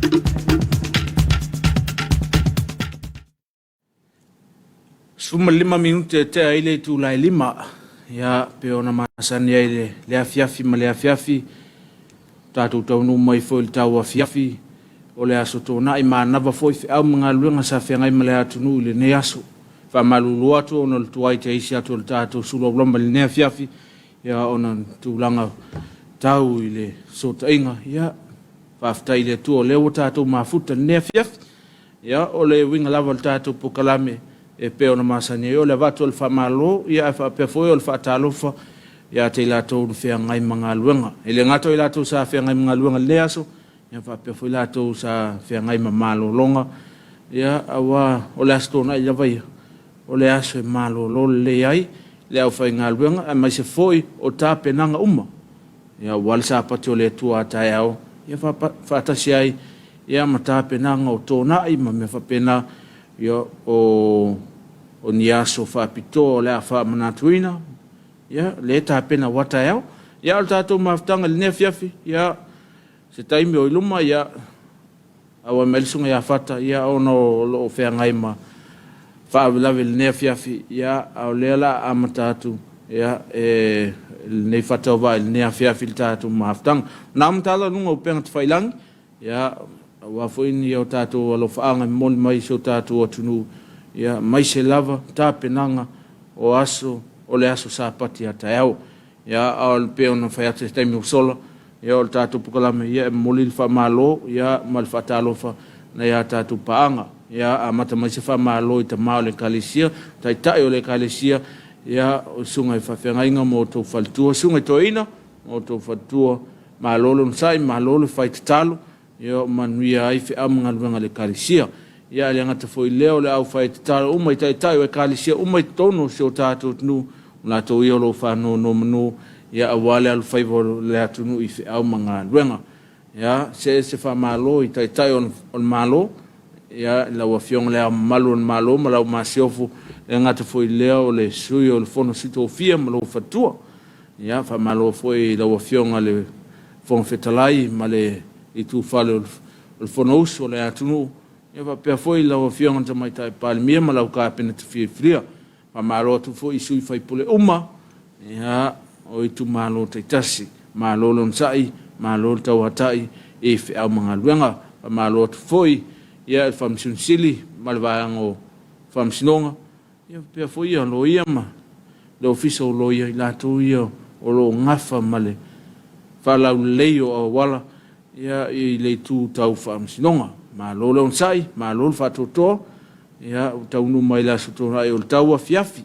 15 minute e tea ai le itula e 5, ia, pe ona masani ai le, le afiafi ma le afiafi, tatou taunuu mai foi i le tau afiafi o le aso Toonai, manava foi feau ma galuega sa feagai ma le atunuu i lenei aso. Faamalulu atu ona o le tuai te isi atu o le tatou suluaulama i lenei afiafi, ia, ona tulaga tau i le fesootaiga, ia, faafetai i le Atua o lea ua tatou mafuta i lenei afiafi. Ia, o le uiga lava o le tatou polokalame e pei ona masani ai, o le avatu o le faamalo, ia ae faapea foi o le faatalofa ia te i latou na feagai ma galuega. E le gata o i latou sa feagai ma galuega i lenei aso, ia faapea foi latou sa feagai ma malologa, ia aua o le Aso Toonai lava ia, o le aso e malolo lelei ai le aufaigaluega aemaise foi o tapenaga uma Ia, aua le Sapati o le Atua a taeao, ia faatasi ai ia ma tapenaga o toonai ma mea faapena, ia, o, o ni aso faapitoa o le a faamanatuina, ia, lea e tapena aua taeao. Ia, o le tatou mafutaga i lenei afiafi, ia, se taimi o i luma, ia, Auai mai le Susuga ia Fata, ia ona o lo o feagai ma faalavelave i lenei afiafi, ia a o lea o le a amata atu ia e lenei Fata o Vaa i lenei afiafi le tatou mafutaga. Na amata luga o upega tafailagi, ia aua foi ni o tatou alofaaga e momoli mai i si o tatou atunuu, ia aemaise lava tapenaga o aso o le aso Sapati a taeao. Ia, a o le pei ona fai atu i se taimi ua sola, ia o le tatou polokalame, ia e momoli le faamalo, ia ma le faatalofa nai a tatou paaga. Ia, amata mai se faamalo i tama o le Ekalesia, taitai o le Ekalesia, ia o susuga i faafeagaiga ma outou faletua, susuga i toeaina ma outou faletua, malo le onosai, malo le fai tatalo, Ia manuia ai feau ma galuega a le Ekalesia. Ia ae le gata foi i lea, o le aufaitatalo uma i taitai o Ekalesia uma i totonu o si o tatou atunuu, o latou ia o lo o faanonomanu, ia aua le alofaiva o le atunuu i feau ma galuega. Ia, se se faamalo i taitai o le Malo, ia i lau Afioga i Le Ao Mamalu o le Malo ma lau Masiofo, le gata foi i lea o le Sui o le Fono Sui Tofia ma lou faletua. Ia, faamalo foi i lau Afioga i le Fofoga Fetalai ma le itufale o le Fonousu o le atunuu, ia faapea foi lau Afioga i le Tamaitai Palemia ma lau Kapeneta filifilia. Faamalo atu foi i sui usufono uma ia, o itumalo taitasi. Malo le onosai, malo le tauatai i feau ma galuega. Faamalo atu foi ia, i le Faamasino Sili ma le Vaega o Faamasinoga, Ia faapea foi ia loia ma le Ofisa o Loia, i latou ia o lo o gafa ma le faalaulelei o auala ia i le itu tau faamasinoga. Malo le onosai, malo le faatoatoa, ia ua taunuu mai le Aso Toonai o le tauafiafi,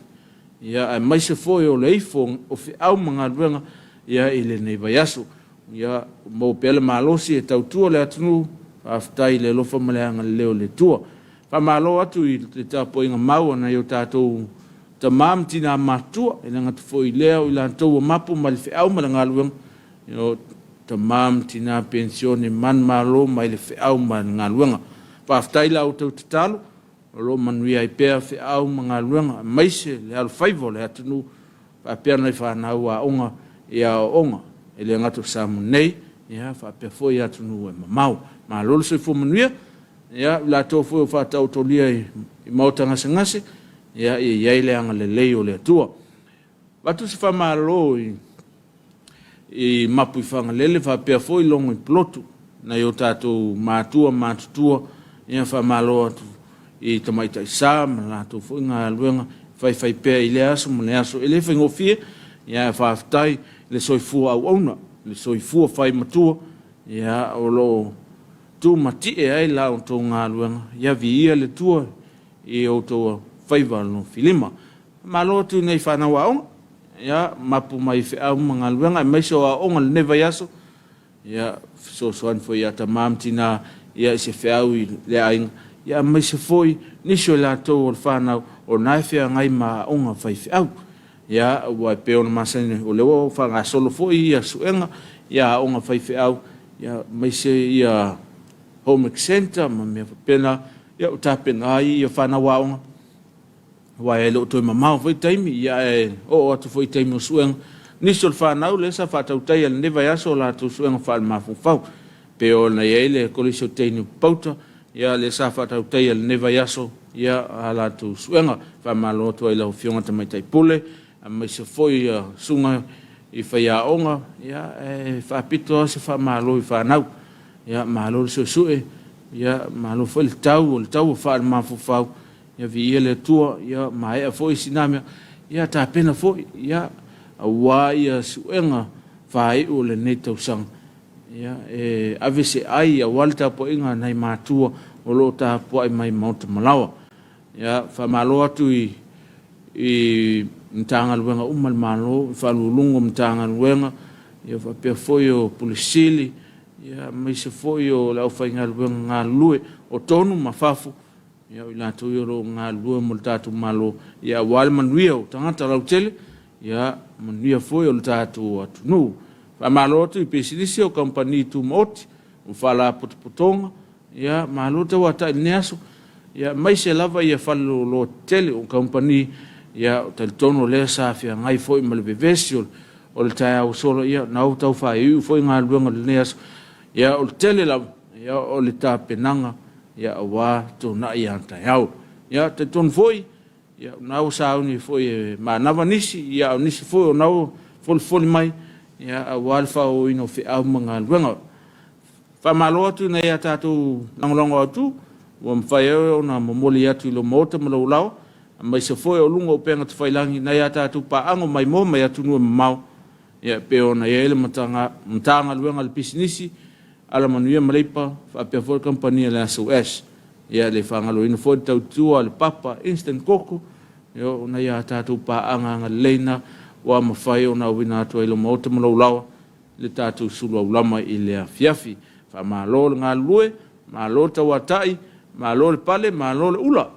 ia aemaise foi o le ifo o feau ma galuega ia i lenei vaiaso. Ia maua pea le malosi e tautua le atunuu, faafetai i le alofa ma le agalelei o le Atua. Faamalo atu i le tapuaiga mau a nai o tatou tama ma tina matutua, e le gata foi i lea o i latou ua mapu mai le feau ma le galuega, o tama ma tina penisione manumalo mai le feau ma le galuega. Faafetai i la outou tatalo, o lo o manuia ai pea feau ma galuega, aemaise le alofaiva o le atunuu faapea nai fanau aoga i aoaoga, e le gata o Samoa nei, ia faapea foi atunuu e mamao. Malo le soifua manuia. Ia, i latou foi o faataotolia i maota gasegase, ia, ia i ai le agalelei o le Atua. Avatu se faamalo i, i Mapuifagalele faapea foi Logo i Pulotu, nai o tatou matua matutua, ia faamalo atu i Tamaitai Sa ma latou foi galuega faifai pea i lea aso ma lea aso. E le faigofie, ia faafetai le soifua auauna, le soifua fai matua, ia o lo o Tumatie ai la outou galuega, ia viia le Atua i outou faiva alofilima. Malo atu i nei fanau aoga, ia mapu mai feau ma galuega aemaise o aoaoga i lenei vaiaso, ia fesoasoani foi ia tama ma tina ia i se feau i le aiga, ia aemaise foi nisi o i latou o le fanau o na e feagai ma aoga faifeau. Ia, aua e pei ona masani, o lea ua faagasolo foi ia suega, ia aoga faifeau, ia aemaise ia home ec centre ma mea faapena, ia ua tapena ai ia fanau aoga, aua e le o toe mamao foi taimi, ia ae oo atu foi i taimi o suega. Nisi o le fanau lea sa faatautaia i lenei vaiaso o latou suega faalemafaufau. pei ona i ai le Kolisi o Teine o Papauta, ia lea sa faatautaia i lenei vaiaso ia a latou suega. Faamalo atu ai i lau Afioga i le Tamaitai Pule, aemaise foi ia susuga i faiaoga, ia e faapito lava se faamalo i fanau. Ia malo le suesue, ia malo foi le tau, o le tau ua faale-mafaufau, ia viia le Atua, ia maea foi sina mea, ia tapena foi, ia aua ia suega faaiu o lenei tausaga. Ia, e ave se ai aua le tapuaiga a nai matua o lo o tapuai mai maota malaoa. Ia, faamalo atu i i Matagaluega uma a le Malo, i Faauluuluga o Matagaluega, ia faapea foi o Pule Sili, ia aemaise foi o le aufaigaluega galulue o totonu ma fafo, ia o i latou ia o lo o galulue mo le tatou Malo, ia aua le manuia o tagata lautele, ia manuia foi o le tatou atunuu. Faamalo atu i pisinisi o kamupani tumaoti, o faalapotopotoga, ia malo tauatai i lenei aso, ia aemaise lava ia faleloa tetele o kamupani, ia talitonu o lea sa feagai foi ma le vevesi o le taeao ua sola, ia na ua tau faaiuiu foi galuega o lenei aso, ia o le tele lava, ia o le tapenaga ia aua tonai a taeao. Ia talitonu foi, ia o lena ua sauni foi e manava nisi, ia a o nisi foi o lena ua folifoli mai, ia aua le faaauauina o feau ma galuega. Faamalo atu i nai a tatou lagolago autu ua mafai ai ona momoli atu i lou Maota ma lou laoa, aemaise foi o luga o upega tafailagi nai a tatou paaga o maimoa mai atunuu e mamao, ia e pei ona i ai le Matagaluega a le Pisinisi, Alamanuia ma Leipa, faapea foi le kamupani a le SOS. Ia e le faagaloina foi le tautua a le Papa Instant Koko, ia o nai a tatou paaga agalelei na ua mafai ona auina atu ai i lou Maota ma lou laoa le tatou sulu aulama i le afiafi. Faamalo le galulue, malo le tauatai, malo le pale, malo le ula.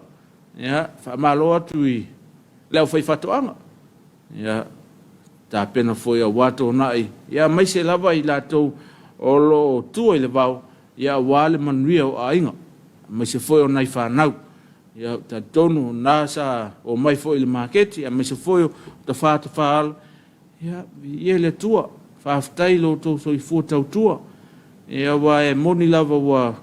Ia, faamalo atu i le aufaifaatoaga, ia, tapena foi aua toonai, ia aemaise lava i latou o lo o tua i le vao, ia aua le manuia o aiga, aemaise foi o nai fanau. Ia, ou te talitonu o lena sa omai foi i le maketi, aemaise foi o tafatafa ala, ia, viia le Atua, faafetai i lo outou soifua tautua. Ia, aua e moni lava ua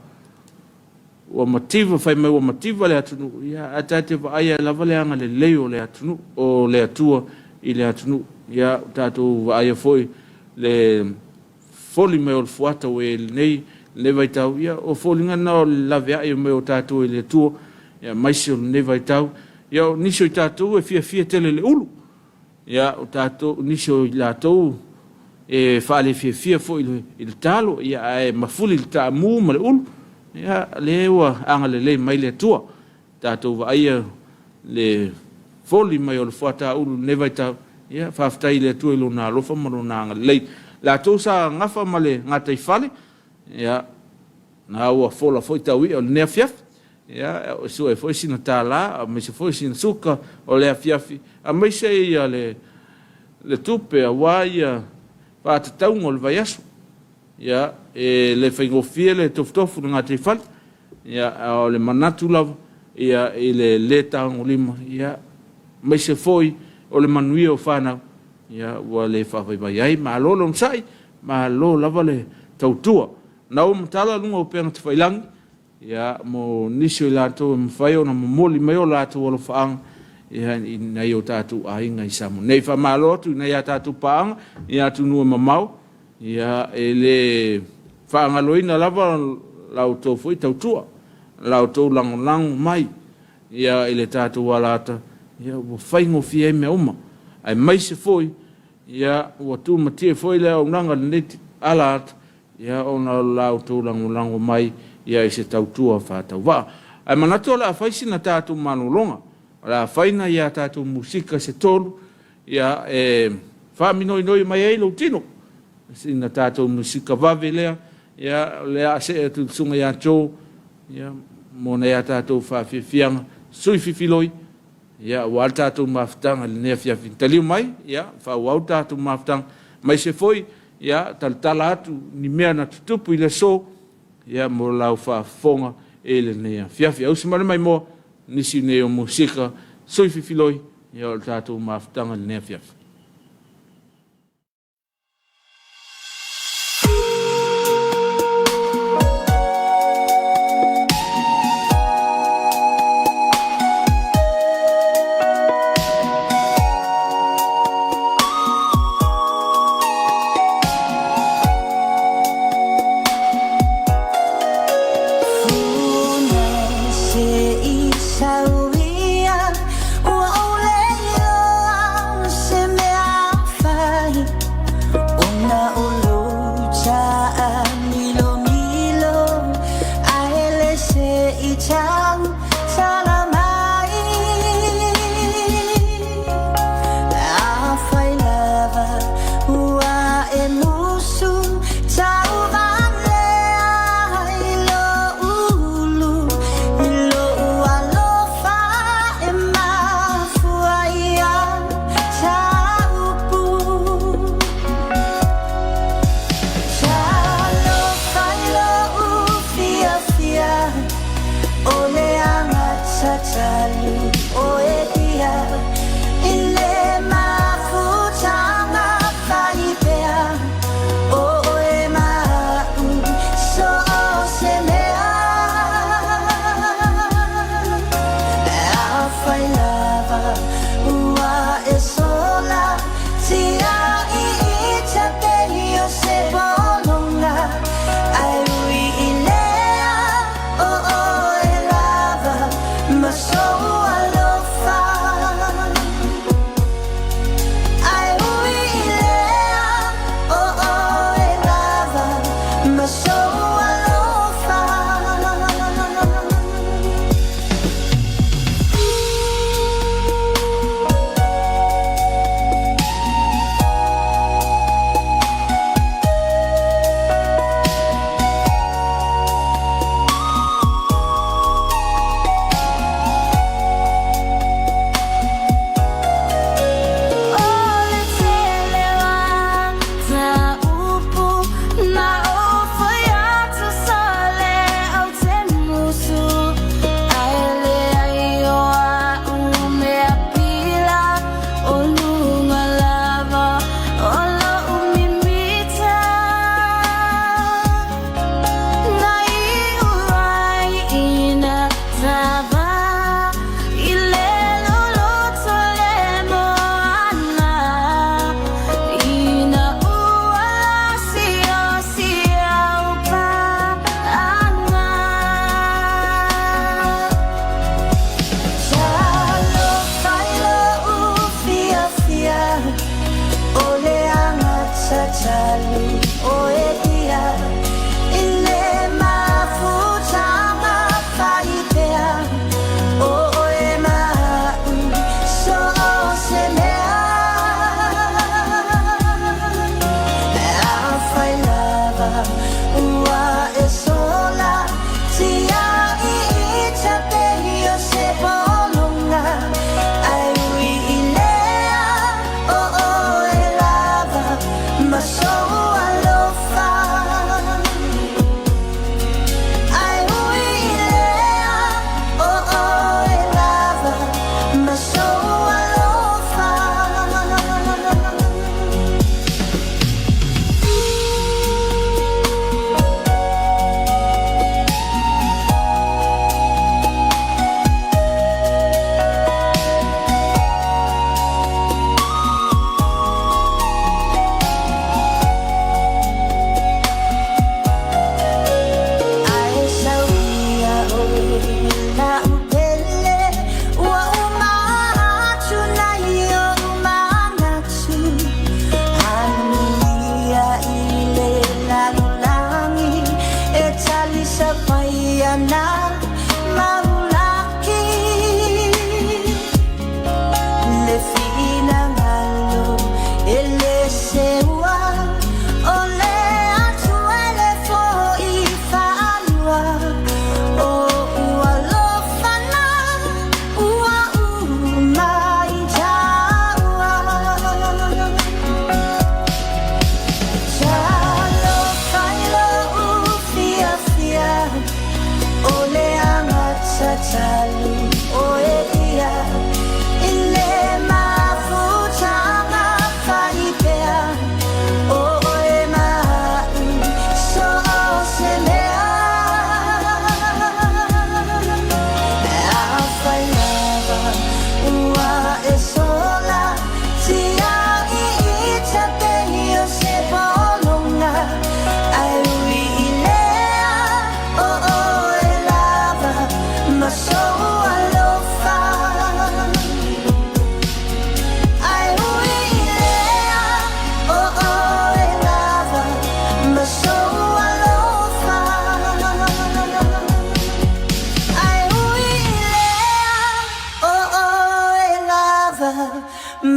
ua mativa, fai mai ua mativa le atunuu, ia, ae ta te vaaia lava le agalelei o le atunuu, o le Atua i le atunuu. Ia, ua tatou vaaia foi le foli mai o le fuata ua i ai i lenei vaitau, ia, o foliga na o le laveai mai o tatou e le Atua, ia, aemaise o lenei vaitau. Ia, o nisi o i tatou e fiafia tele i le ulu, Ia, o tatou, nisi o i latou e faalefiafia foi i le talo, ia, ae mafuli i le taamu ma le ulu, ia, lea ua agalelei mai le Atua. Tatou vaaia le foli mai o le fuata ulu i lenei vaitau, ia, faafetai i le Atua i Lona alofa ma Lona agalelei. Latou sa gafa ma le gataifale, ia, na ua fola foi taui'a o lenei afiafi, Ia, e sue foi sina tala, aemaise foi sina suka o le afiafi, aemaise ia le, le tupe aua ia faatatauga o le vaiaso. Ia, e le faigofie le tofutofu i le gataifale, ia, a o le manatu lava, ia, i le lē tagolima, ia, aemaise foi o le manuia o fanau, ia, ua le faavaivai ai. Malo le onosai, malo lava le tautua. Na ua matala luga o upega tafailagi, Ia, mo nisi o i latou e mafai ona momoli mai o latou alofaaga ia, i nai o tatou aiga i Samoa nei. Faamalo atu i nai a tatou paaga i atunuu e mamao, ia, e le faagaloina lava la outou foi tautua, la outou lagolago mai ia, i le tatou alata, ia, ua faigofie ai mea uma, aemaise foi ia, ua tumatie foi le auaunaga i lenei alaata ia ona o la outou lagolago mai ia i se tautua faatauvaa. Ae manatu o le a fai sina tatou malologa, o le a fai nai a tatou musika se tolu ia e faaminoinoi mai ai lou tino. Sina tatou musika vave lea, ia o le a see atu i le susuga ia Joe ia mo nai a tatou faafiafiaga sui fifiloi Ia, aua le tatou mafutaga i lenei afiafi. Taliu mai, ia, faaauau le tatou mafutaga, aemaise foi, ia, talatala atu ni mea na tutupu i le aso, ia, mo lau faafofoga i lenei afiafi. Ausi mai le maimoa, nisi nei o musika, sui fifiloi, ia, o le tatou mafutaga i lenei afiafi.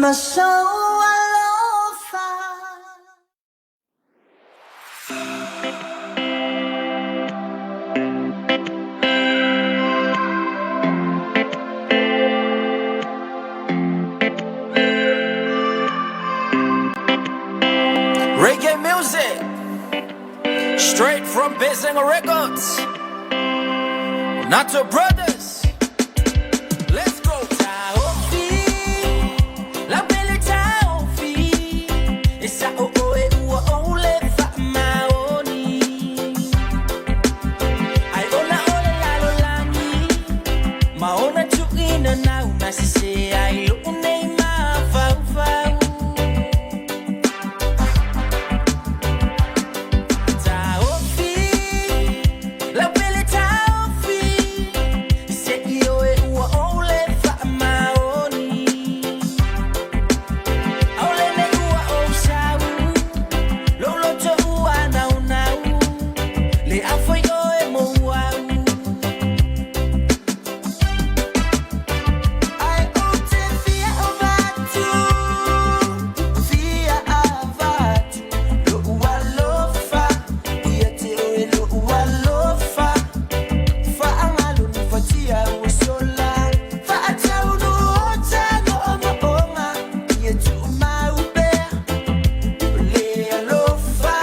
Ma sou alofa. Reggae music, straight from Bizinga Records. Nato Brothers, let's go. Taofi, la belle Taofi. Esa o o e ua o le fa maoni. Ai ona ole lalo lani. Ma ona tuina na una se ai lo nei ma fau fau. Taofi, la belle Taofi. Se io e ua o le fa maoni. Aole nei ua o sau. Lolo to ua nau nau. Le afoi o e mo au. Ai o te fia avatu, fia avatu, lo alofa, ia te oe lo alofa. Faangalo ni fatia ua sola, faataunu o tago o moonga, ia tuumau pea, le alofa.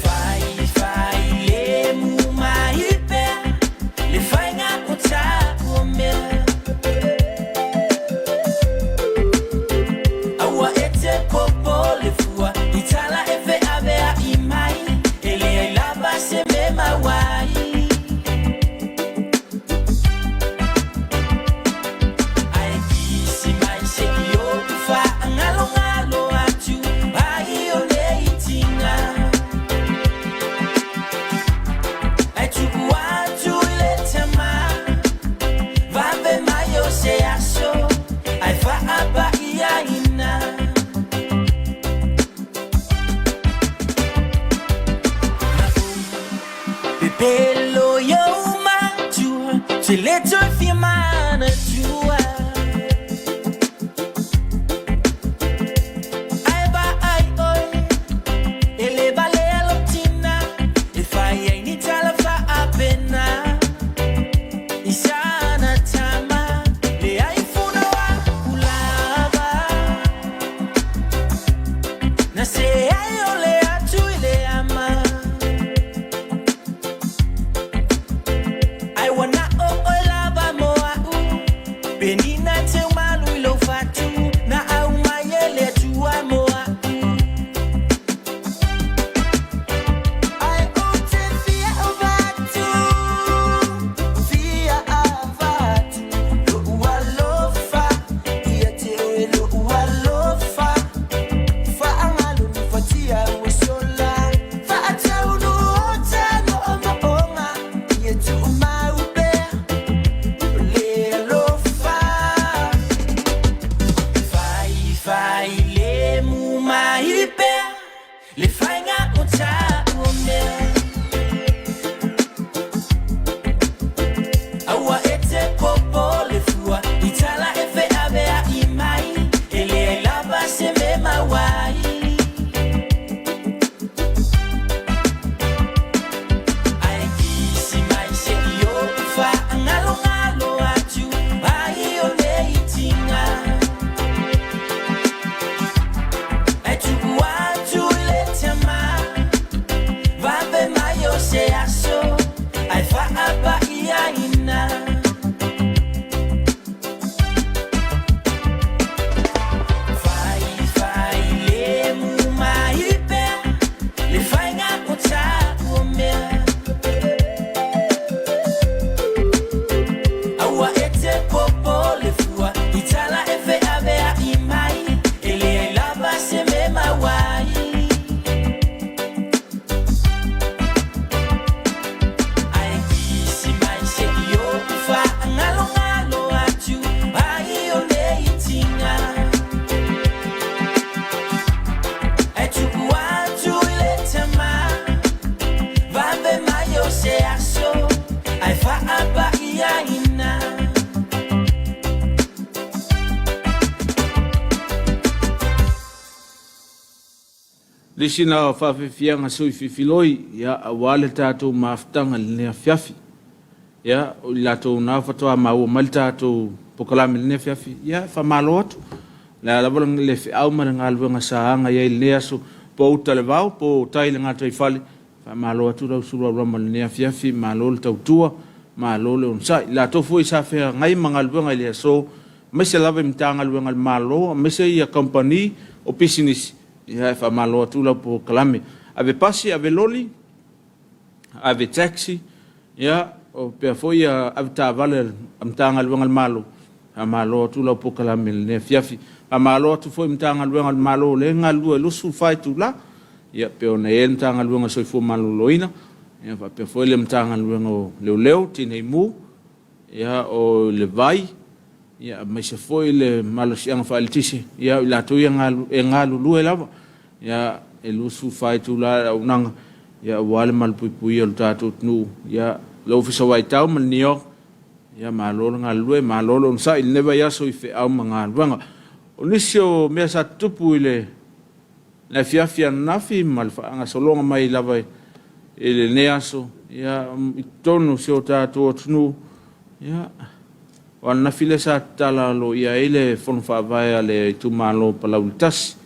Fai fai le mu mai pea. Le fainga o ta o mea. Aua e te popo le fua. Itala e fe avea i mai. Ele ai lava se me mawai. Ai kisi mai se i o fa ngalo ngalo atu. Ai o le itinga. Ai tuku atu i le tama. Vave mai o se aso. Ai whaapa ia ina. Pepelo yo matua. Te le toi fia mana tua. Ai ba ai oi. Ele vale alotina. E fai ai ni tala fa apena. Isana tama. Le ai funa wa kulava. Na se ai ole atu ile ama. Ai wana o o lava mo au. Penina te malu ilo fatu. Na au mai ele tua mo au. Ai o te fia Nisi na o faafiafiaga sui fifiloi, ia, aua le tatou mafutaga i lenei afiafi. Ia, o i latou na faatoa maua mai le tatou polokalame i lenei afiafi, ia, faamalo atu. O le a lava le feau ma le galuega sa aga i ai i lenei aso, po o uta i le vao, po o tai i le gataifale, faamalo atu lau sulualuama i lenei afiafi, malo le tautua, malo le onosai. I latou foi sa feagai ma galuega i le aso, aemaise lava i Matagaluega a le Malo, aemaise ia kamupani o pisinisi, ia e faamalo atu lau polokalame. Ave pasi, ave loli, ave taxi, ia, o pea foi ia avetaavale a Matagaluega a le Malo, faamalo atu lau polokalame i lenei afiafi. Faamalo atu foi i Matagaluega a le Malo o lea e galulue 24 itula, ia pei ona i ai le Matagaluega o le Soifua Maloloina, ia faapea foi le Matagaluega o Leoleo, Tinei Mu, ia o le vai, ia aemaise foi le malosiaga faaeletise, ia o i latou ia e galulue lava, ia e 24 itula le auaunaga, ia aua le malupuipuia o le tatou atunuu, ia le Ofisa o Vaitau ma le NEOC, ia malo le galulue, malo le onosai i lenei vaiaso i feau ma galuega. O nisi o mea sa tutupu i le afiafi ananafi ma le faagasologa mai lava i lenei aso, ia i totonu o si o tatou atunuu, ia o ananafi lea sa tatala aloaia ai le fono faavae a le itumalo o Palauli 1.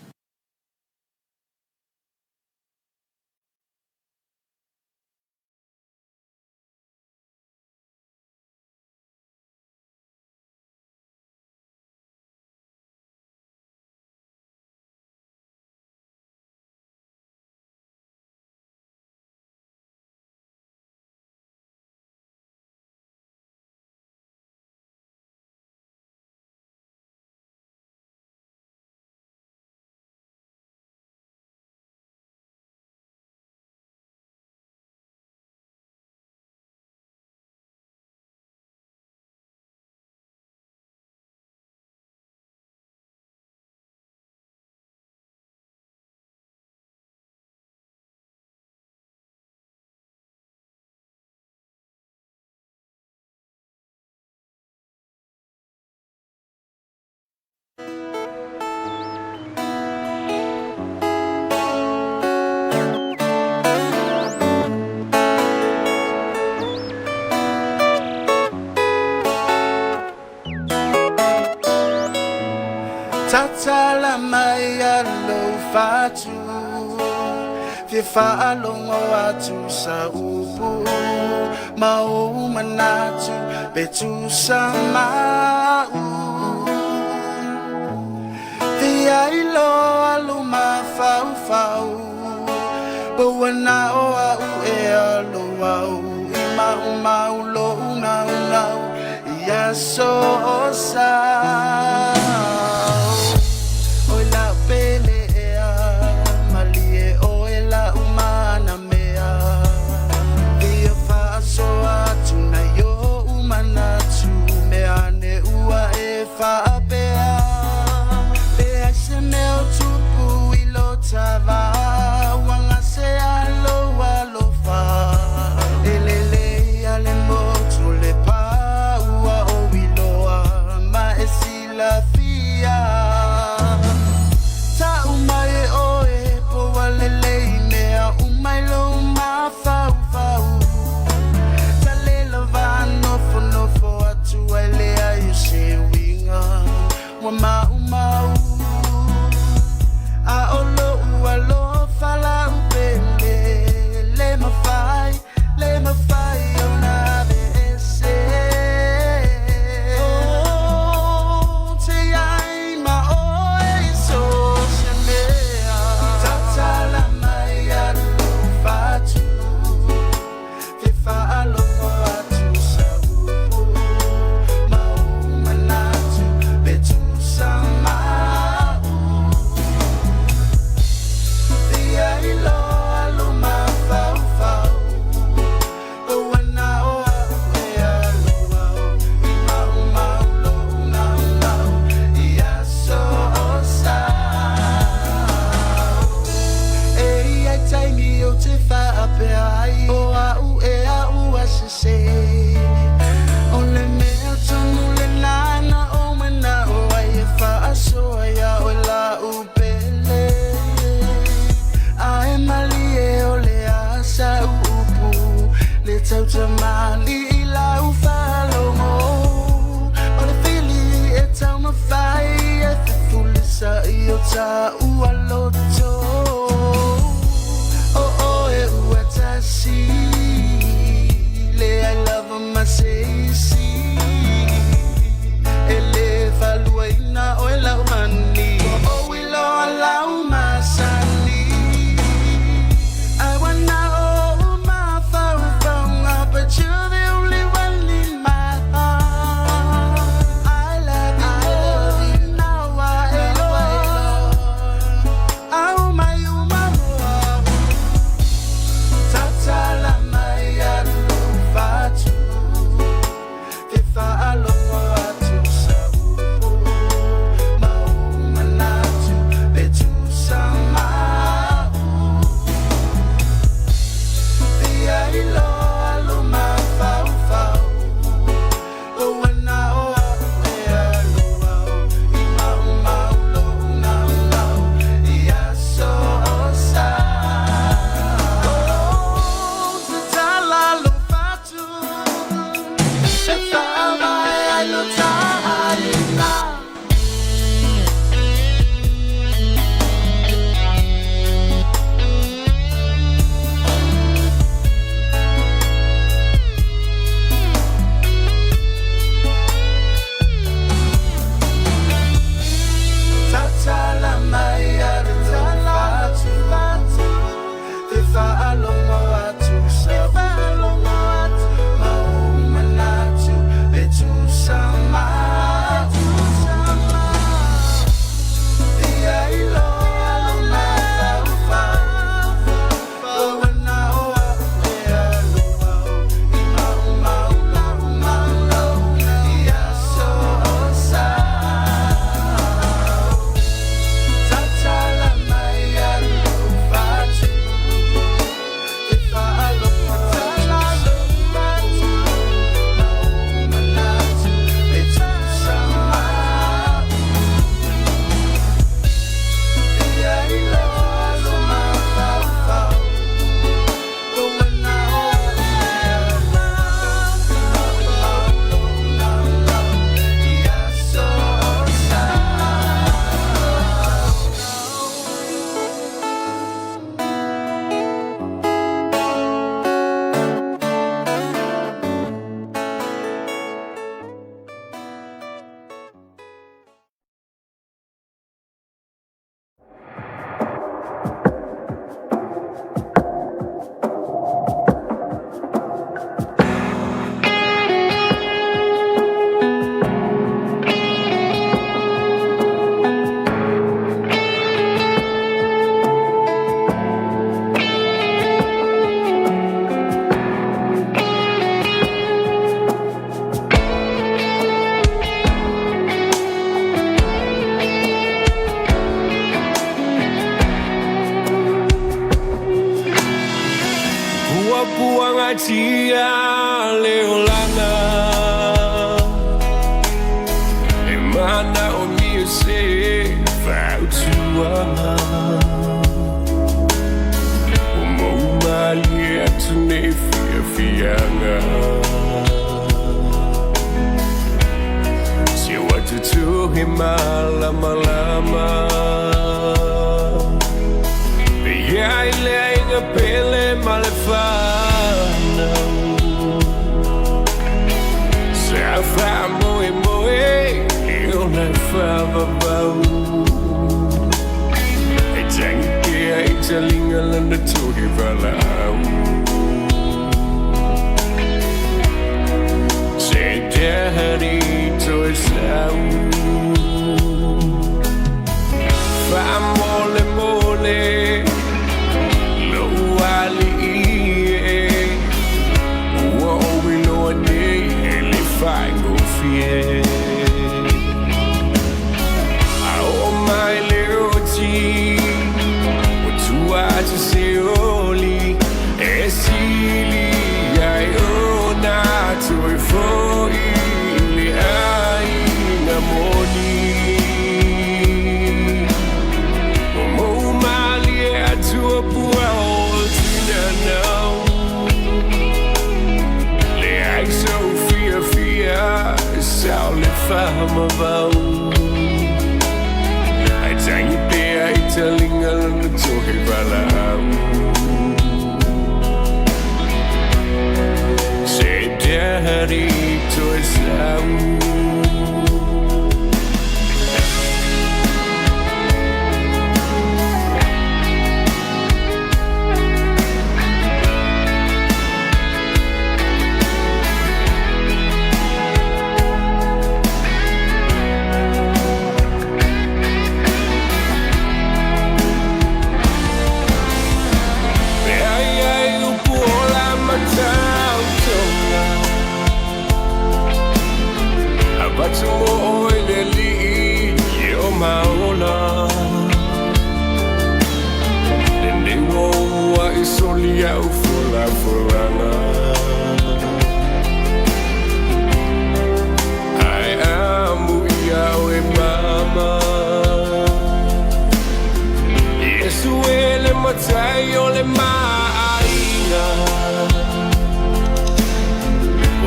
Tatala mai alofa atu Fia faalogo atu sa upu Ma ou manatu pe tusa mau Fia iloa lou mafaufau Po ua na o au ea lou au I maumau lou naunau I aso o sau. Oi lau pele ea Malie ʻoe lau manamea Fia faasoa atu nai oʻu manatu Mea ane ua e faapea Pe ai se mea o tupu i lo ta va Ua gasea lou alofa E lelei a le motu o le pā Ua ou iloa ma e Tautamali lau faalogo O le fili e taumafai E fefulisa'i o tāua loto O oe ua tasi Leai lava ma se isi E lē faaluaina oe lau honey Ua ou iloa lau masani Ai wana o mafaufauga But you're the only one in my heart I love you now I know Au mai uma moa Tatala mai alu fatu Te faalogo atu sa upu Ma ou manatu pe tusa ma a'u Fia iloa lou mafaufau Ua na o a'u e alu au I maumau lo'u naunau I aso o sa Oh, tatala lou fatu E faavae ai lo ta aiga. Tatala mai alu fatu Te faalogo atu sa Ma ou manatu pe tusa ma a'u Fia iloa lou mafaufau Ua na o a'u e alu au I maumau lo'u naunau I aso o sa Tatala mai alu fatu Te faalogo atu Ma ou manatu pe tusa ma a'u Fia iloa lou mafaufau Ua na o a'u e alu au I maumau lo'u naunau I aso o sa. Puapuagatia le olaga e manaomia se fautuaga ua moumalie atu nei fiafiaga se ua tutuhi malamalama e iai le aiga pele ma le fanau sa faamoemoe e ona faavavau e tagi pea i taliga lana togi valaau se dahani toe sau faamolemole lou alii e ua ou iloa nei e le faigofie a oo mai le oti ua tua atu se oli e e valaau Se daddy toe sau. E ai ai upu ola matautoga Avatu mo oe le alii e o maola Lenei ua ua i soli au folafolaga Ae amu ia oe mama Iesu e le matai o le maaiga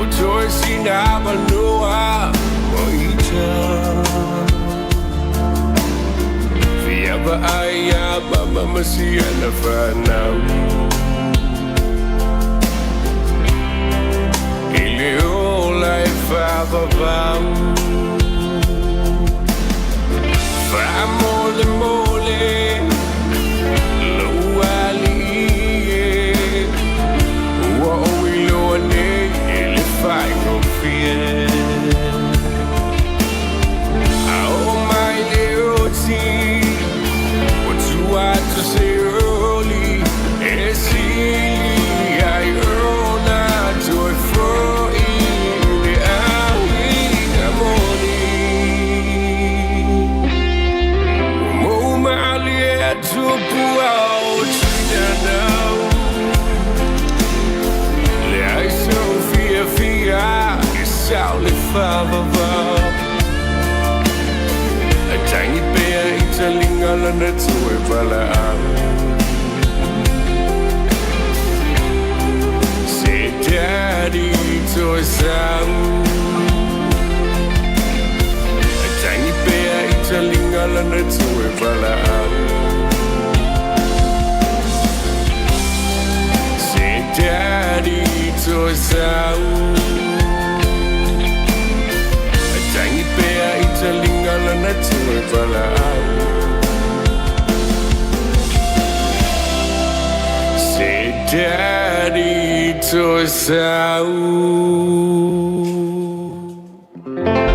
O toe sina avanoa mo ita Fia vaai ia mama ma siana fanau I le ola e faavavau Faamolemole lou alii e Ua ou iloa nei e le faigofie A oo mai le oti Ua tua atu se oli E sili ai ona toe fo'i le aiga moni Ua moumalie atu pua o Tinanau Leai sou fiafia e sau le faavavau Tagi pea i taliga lana toe valaau Se daddy toe sau Tagi pea i taliga lana toe valaau Se daddy toe sau Tagi pea i taliga lana toe valaau Se daddy toe sau. Thank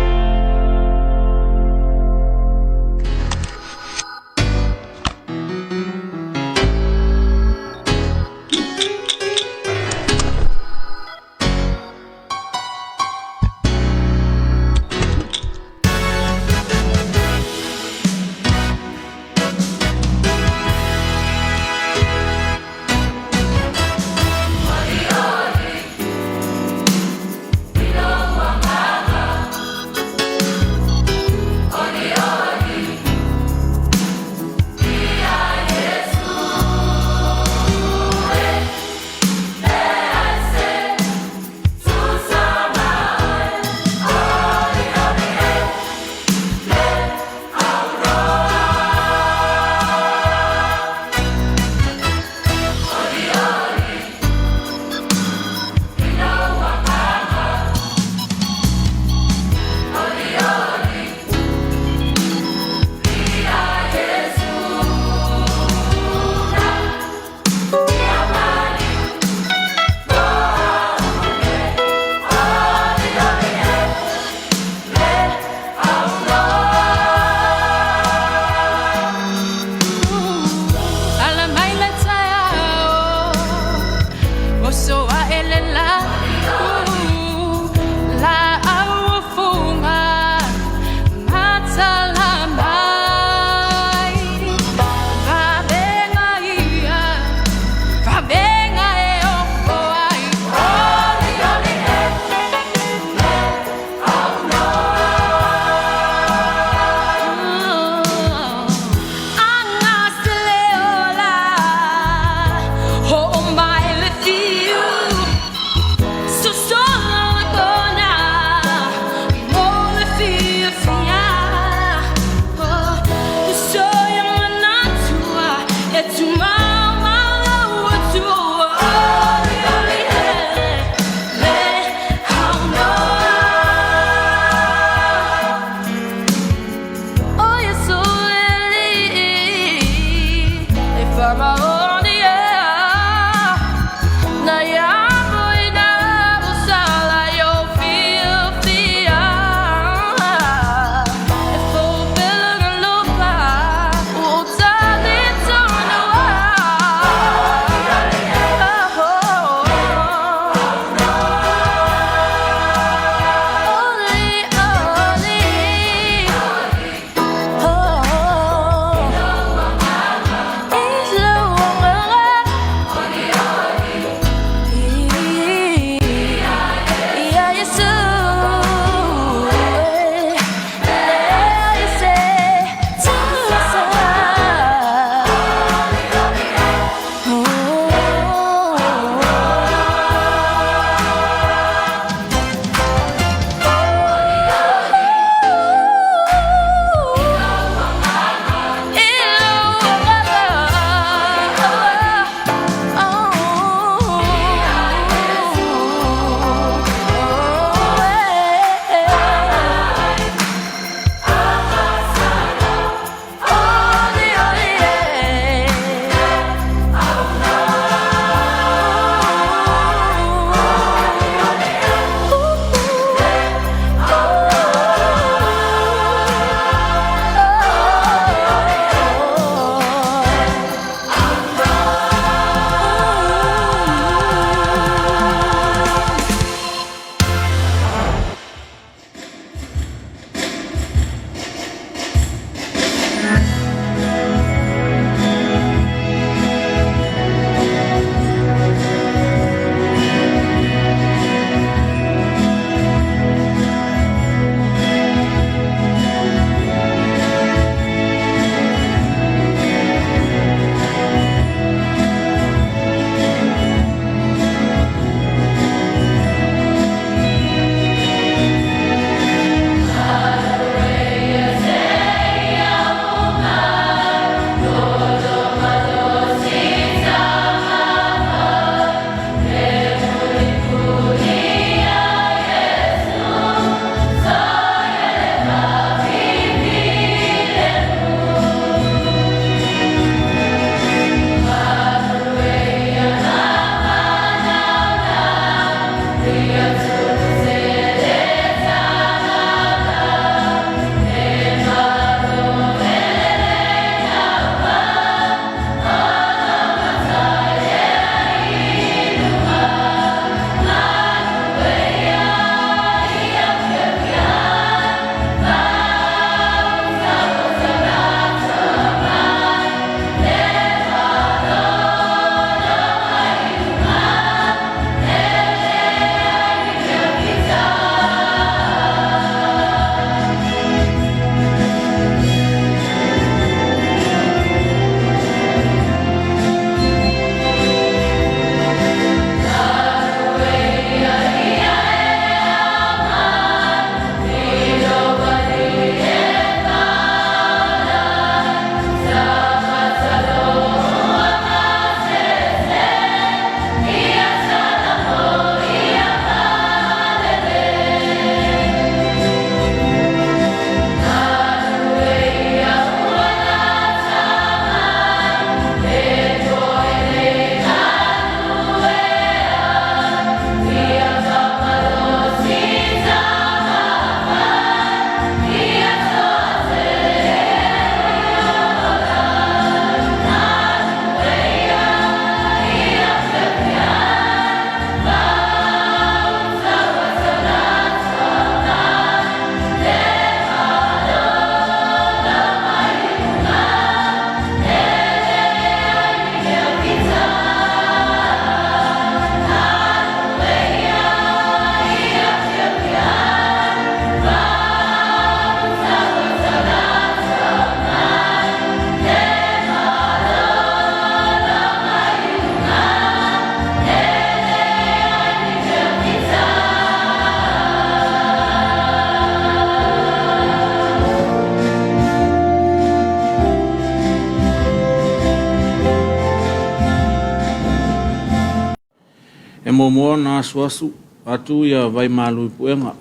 E muamua ona asuasu atu ia vaimalu i puega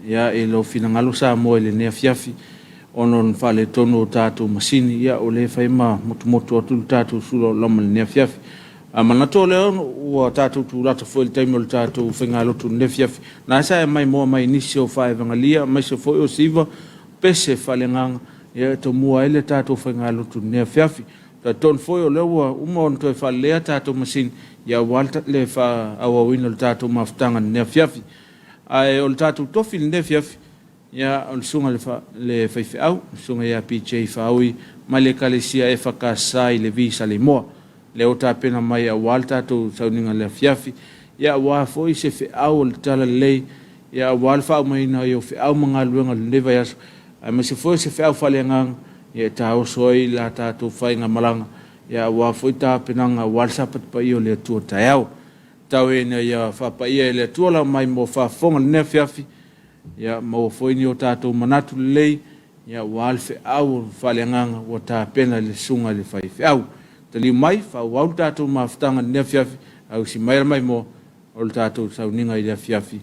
ia i lou finagalo Samoa i lenei afiafi ona o le faaletonu o tatou masini ia o lea e fai ma motumotu atu le tatou sula o lama i lenei afiafi. A manatu o lea ua tatou tulata foi i le taimi o le tatou faigalotu i lenei afiafi, na sa e maimoa mai nisi o faaevagalia aemaise foi o siva pese faaleagaga ia e tomua ai le tatou faigalotu i lenei afiafi. Talitonu foi o lea ua uma ona toe faaleleia tatou masini ia aua le faaauauina o le tatou mafutaga i lenei afiafi. Ae o le tatou tofi i lenei afiafi, ia o le susuga i le faifeau, le susuga ia PJ Faaui mai le Ekalesia EFKS i Levi Saleimoa. Lea ua tapena mai aua le tatou sauniga i le afiafi, ia aua foi se feau o le talalelei, ia aua le faaumaina ai o feau ma galuega o lenei vaiaso, aemaise foi o se feau faaleagaga ia e taoso ai la tatou faigamalaga, ia aua foi tapenaga aua le Sapati Paia o le Atua taeao. Tau ina ia faapaia e le Atua lau mai mo faafofoga i lenei afiafi, ia maua foi ni o tatou manatu lelei, ia aua le feau faaleagaga ua tapena i le susuga i le faifeau. Taliu mai, faaauau le tatou mafutaga i lenei afiafi, ausi mai le maimoa o le tatou sauniga i le afiafi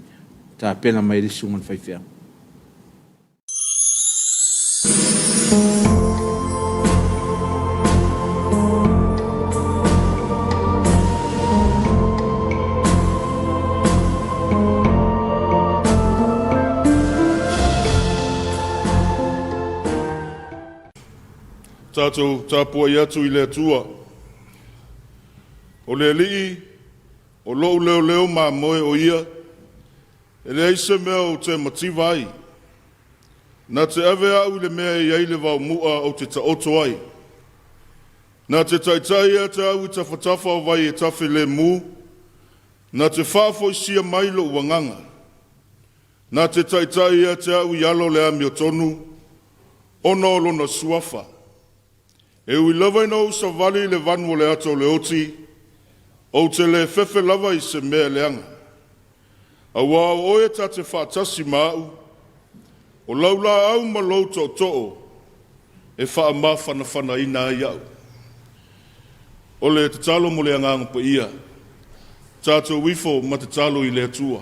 tapena mai le susuga i le faifeau. Tatou tapuai atu i le Atua. O le Alii, o lou leoleo mamoe o ia, e leai se mea ou te mativa ai. Na te ave au i le mea e i ai le vaomu'a ou te taoto ai. Na te taitai ia te au i tafatafa o vai e tafe lemu, na te faafoisia mai lo'u agaga. Na te taitai ia te au i ala o le amiotonu, ona o lona suafa. E ui lava ina ou savali i le vanu o le ata o le oti, ou te le fefe lava i se mea leaga. Auā o oe ta te faatasi ma a'u, o lau laau ma lou tootoo e faamafanafanaina ai a'u. O le tatalo mo le Agaga Paia, tatou ifo ma tatalo i le Atua.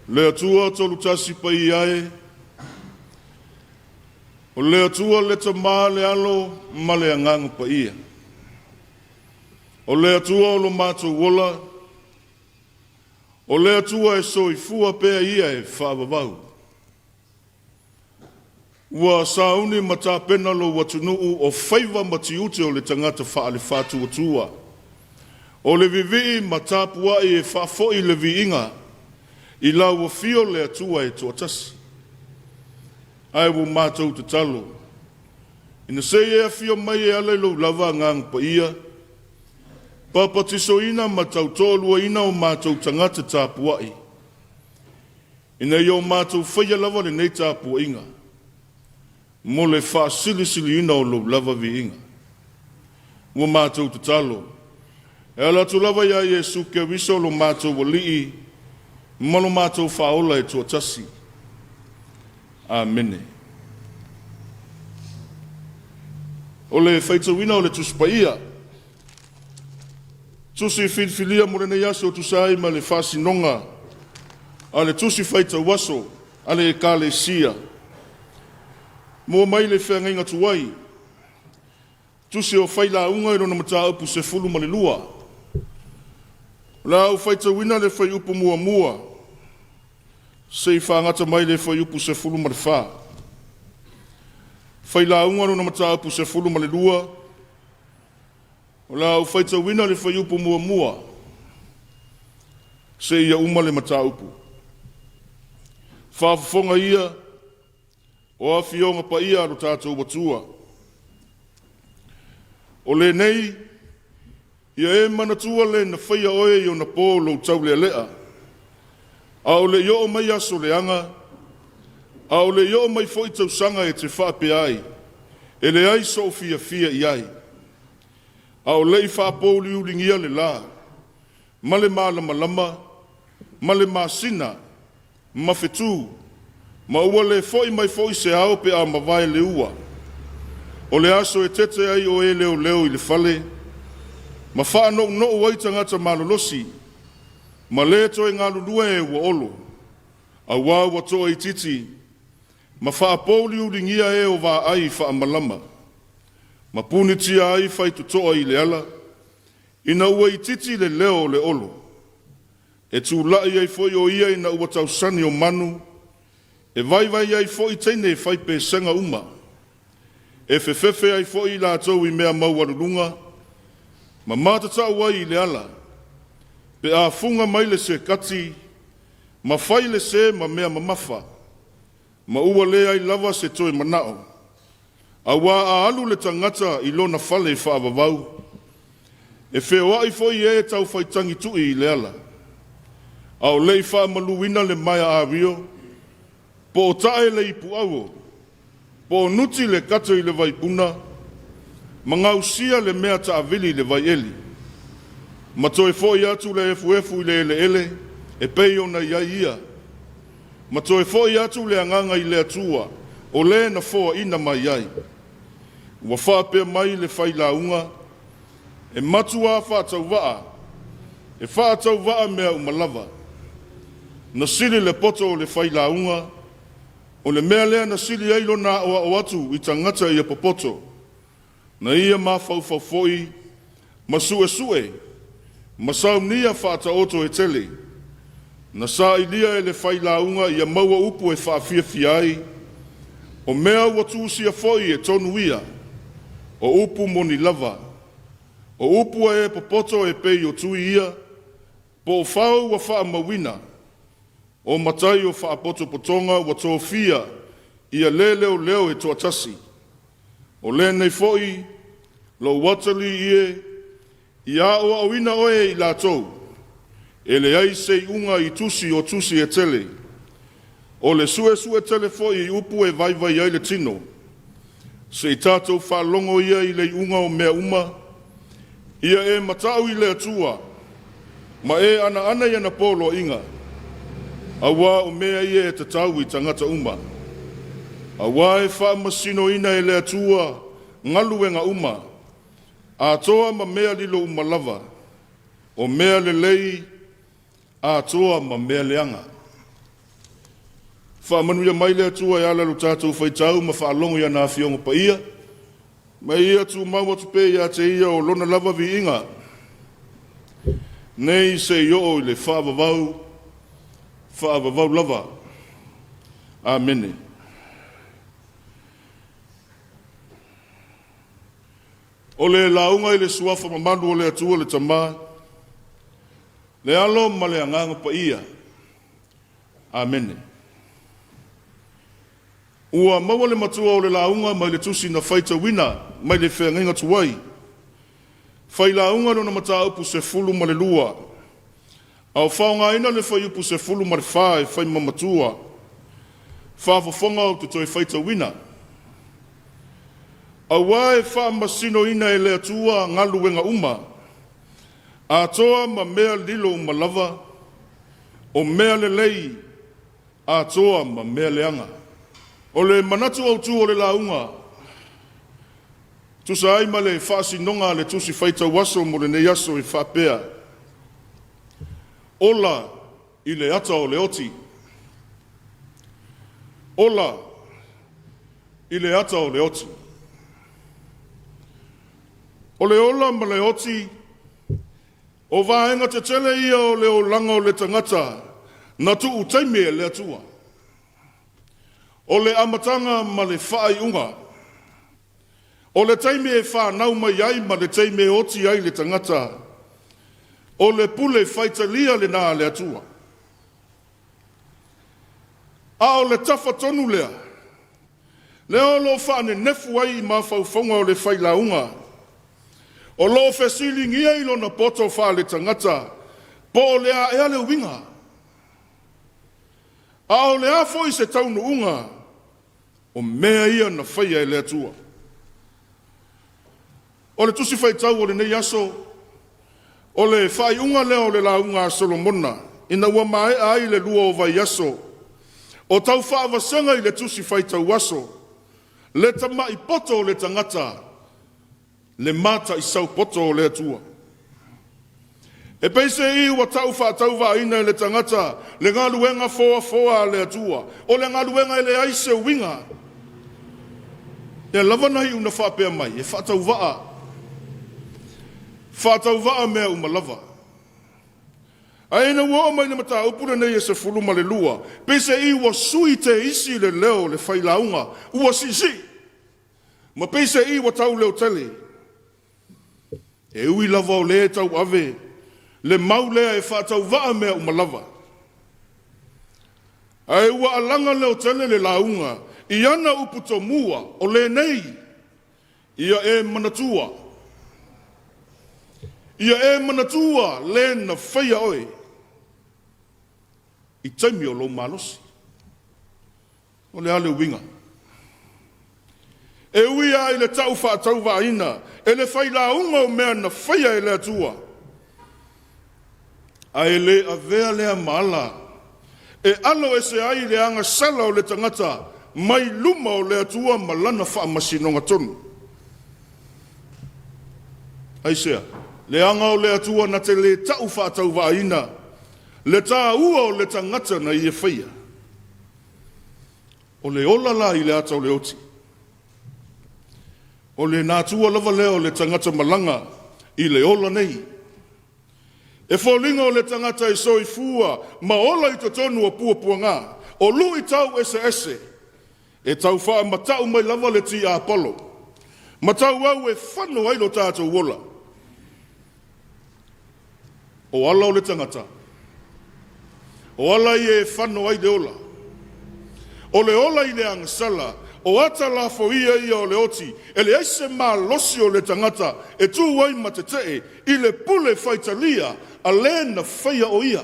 Le Atua tolutasi paia e, o le Atua le Tamā, le Alo ma le Agaga Paia. O le Atua o lo matou ola, o le Atua e soifua pea ia e faavavau. Ua sauni ma tapena lou atunuu o faiva ma tiute o le tagata faale-faatuatua. O le vivii ma tapuai e faafoi le viiga i lau afio le Atua e toatasi. Ae ua matou tatalo, ina se i e afio mai e ala i lou lava Agaga Paia, papatisoina ma tautoaluaina o matou tagata tapuai, ina ia o matou faia lava lenei tapuaiga mo le faasilisiliina o lou lava viiga. Ua matou tatalo, e ala atu lava iā Iesu Keriso lo matou Alii ma lo matou Faaola e toatasi. Amene. O le faitauina o le Tusi Paia, tusi filifilia mo lenei aso e tusa ai ma le faasinoga a le tusi faitau aso a le Ekalesia. Mua mai le feagaiga tuai, tusi o Failauga i lona mataupu 12. O le a ou faitauina le fuaiupu muamua seia faagata mai le fuaiupu 14. Failauga lona mataupu 12, o le a ou faitauina le fuaiupu muamua seia uma le mataupu. Faafofoga ia o afioga paia a lo tatou Atua. O lenei, ia e manatua le na faia oe i ona po lou taulealea, a o le i oo mai aso leaga, a o le i oo mai foi tausaga e te faapea ai, e leai sou fiafia i ai, a o le i faapouliuligia le la, ma le malamalama, ma le masina, ma fetu, ma ua le foi mai foi se ao pe a mavae le ua. O le aso e tete ai o e leoleo i le fale, ma faanounou ai tagata malolosi, ma le toe galulue e ua olo, auā ua toaitiiti, ma faapouliuligia e o vaai faamalama, ma punitia ai faitotoa i le ala, ina ua itiiti le leo o le olo. E tulai ai foi o ia ina ua tausani o manu, e vaivai ai foi teine fai pesega uma, e fefefe ai foi i latou i mea maualuluga, ma matatau ai i le ala, pe a fuga mai le sekati, ma fai le sē ma mea mamafa, ma ua leai lava se toe manao. Auā a alu le tagata i lona fale faavavau, e feoai foi e tau faitagitui i le ala, a o le i faamaluina le maea ario, po o tae le ipuauo, po o nuti le kata i le vaipuna, ma gausia le mea taavili i le vaieli, ma toe foi atu le efuefu i le eleele e pei ona i ai ia, ma toe foi atu le agaga i le Atua o le na foaina mai ai. Ua faapea mai le failauga, e matuā faatauvaa, e faatauvaa mea uma lava. Na sili le poto o le failauga, o le mea lea na sili ai lona aoao atu i tagata ia popoto, na ia mafaufau foi, ma suesue, ma saunia faataoto e tele. Na sailia e le failauga ia maua upu e faafiafia ai, o mea ua tusia foi e tonu ia, o upu moni lava. O upu a e popoto e pei o tui ia, po o fao ua faamauina, o matai o faapotopotoga ua tofia ia le leoleo e toatasi. O lenei foi, lou atalii e, ia aoaoina oe e i latou, e leai se iuga i tusi o tusi e tele. O le suesue tele foi i upu e vaivai ai le tino. Se i tatou faalogo ia i le iuga o mea uma, ia e matau i le Atua, ma e anaana i ana poloaiga, auā o mea ia e tatau i tagata uma. Auā e faamasinoina e le Atua galuega uma, atoa ma mea lilo uma lava, o mea lelei atoa ma mea leaga. Faamanuia mai le Atua e ala i lo tatou faitau ma faalogo i ana afioga paia, ma ia tumau atu pea ia te ia o lona lava viiga. Nei seia oo i le faavavau, faavavau lava. Amene. O le lauga i le suafa mamalu o le Atua le Tama, le Alo ma le Agaga Paia. Amene. Ua maua le matua o le lauga mai le tusi na faitauina mai le feagaiga tuai. Failauga lona mataupu 12. A o faaaogaina le fuaiupu 14 e fai ma matua. Faafofoga ou te toe faitauina. Auā e faamasinoina e le Atua galuega uma, atoa ma mea lilo uma lava, o mea lelei atoa ma mea leaga. O le manatu autū o le lauga, tusa ai ma le faasinoga a le tusi faitau aso mo lenei aso e faapea, Ola i le ata o le oti. Ola i le ata o le oti. O le ola ma le oti, o vaega tetele ia o le olaga o le tagata na tuu taimi e le Atua. O le amataga ma le faaiuga. O le taimi e fanau mai ai ma le taimi e oti ai le tagata. O le pule faitalia lena a le Atua. A o le tafa tonu lea, lea o lo o faanenefu ai i mafaufauga o le failauga, o lo o fesiligia i lona poto faale-tagata, po o le a ea le uiga, a o le a foi se taunuuga o mea ia na faia e le Atua. O le tusi faitau o lenei aso, o le faaiuga lea o le lauga a Solomona, ina ua maea ai le lua o vaiaso, o tau faavasega i le tusi faitau aso, le tama'i poto o le tagata, le mataisau poto o le Atua. E peiseai ua tau faatauvaaina e le tagata le galuega foafoa a le Atua, o le galuega e leai se uiga. Lea lava na iu na faapea mai, e faatauvaa, faatauvaa mea uma lava. Ae ina ua oo mai le mataupu lenei e 12, peiseai ua sui teisi le leo o le failauga, ua siisii, ma peiseai ua tau leotele. E ui lava o lē tauave le mau lea e faatauvaa mea uma lava, ae ua alaga leotele le lauga i ana upu tomua o lenei, ia e manatua, ia e manatua le na faia oe i taimi o lou malosi. O le a le uiga? E ui lava i le tau faatauvaaina e le failauga o mea na faia e le Atua, ae le avea lea ma ala e alo ese ai le agasala o le tagata mai luma o le Atua ma lana faamasinoga tonu. Aisea? Leaga o le Atua na te lē tau faatauvaaina le tāua o le tagata na ia faia. O le ola la i le ata o le oti, o le natura lava lea o le tagata malaga i le ola nei. E foliga o le tagata e soifua ma ola i totonu o puapuaga, o luitau eseese, e tau faamata'u mai lava le tiapolo, ma tauau e fano ai lo tatou ola. O ala o le tagata, o ala ia e fano ai le ola. O le ola i le agasala, o ata lafoia ia o le oti, e leai se malosi o le tagata e tu ai ma tetee i le pule faitalia a le na faia o ia.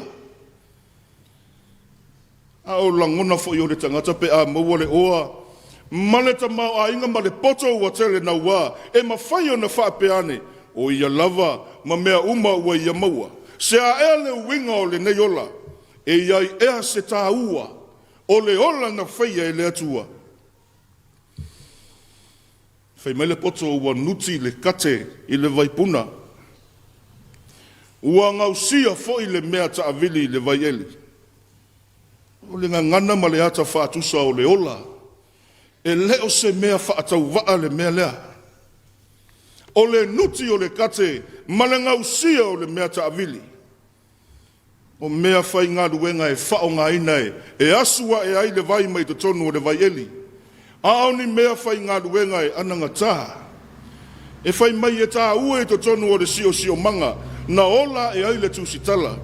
A o lagona foi o le tagata pe a maua le oa ma le tamaoaiga ma le poto ua tele naua, e mafai ona faapea ane, o ia lava ma mea uma ua ia maua. Se a ea le uiga o lenei ola, e i ai ea se tāua o le ola na faia e le Atua? Fai mai le poto ua nuti le kate i le vaipuna, ua gausia foi le mea taavili i le vaieli. O le gagana ma le ata faatusa o le ola, e le o se mea faatauvaa le mea lea. O le nuti o le kate ma le gausia o le mea taavili. O meafaigaluega e faaaogaina e asu ae ai le vai mai totonu o le vaieli, a o ni meafaigaluega e anagatā e fai mai e taua i totonu o le siosiomaga na ola ae ai le tusitala,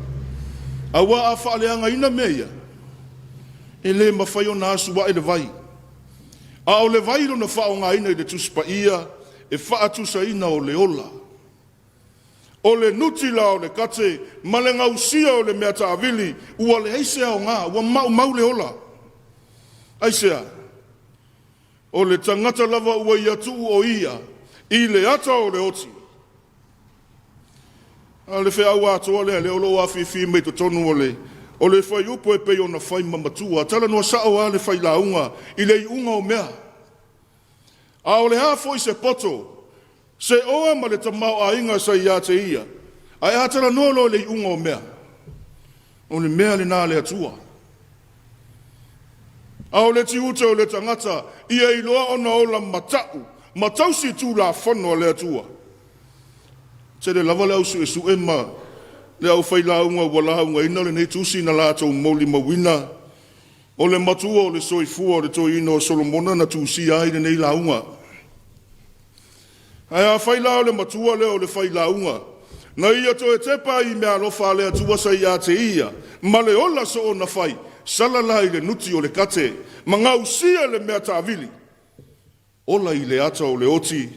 auā a faaleagaina mea ia, e lē mafai ona asu ae le vai. A o le vai lona faaaogaina i le Tusi Paia e faatusaina o le ola. O le nuti la o le kate ma le gausia o le mea taavili ua leai se aoga, ua maumau le ola. Aisea? O le tagata lava ua ia tuu o ia i le ata o le oti. A o le feau atoa lea lea o lo o afifi mai totonu o le fuaiupu e pei ona fai ma matua. Talanoa sao lava le failauga i le iuga o mea. A o le a foi se poto, se oa ma le tamaoaiga sa ia te ia, ae a talanoa loa i le iuga o mea, o le mea lena a le Atua. A o le tiute o le tagata, ia iloa ona ola mata'u ma tausi Tulafono a le Atua. Tele lava le au suesue ma le aufailauga ua laugaina lenei tusi na latou molimauina o le matua o le soifua o le toeaina o Solomona na tusia ai lenei lauga. Ae afai la o le matua lea o le failauga, na ia toe tepa i meaalofa a le Atua sa ia te ia, ma le ola soona fai, sala la i le nuti o le kate, ma gausia le mea taavili, ola i le ata o le oti,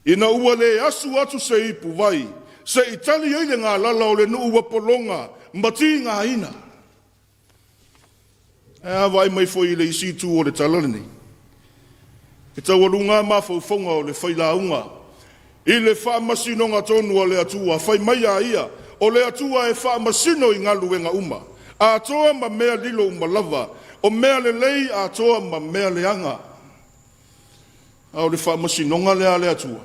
ina ua le asu atu se ipuvai, se i tali ai le galala o le nuu ua pologa ma tigaina. Ae a vaai mai foi i le isi itu o le tala lenei, e taualuga mafaufauga o le failauga i le faamasinoga tonu a le Atua. Fai mai a ia, o le Atua e faamasino i galuega uma, atoa ma mea lilo uma lava, o mea lelei atoa ma mea leaga. A o le faamasinoga lea a le Atua,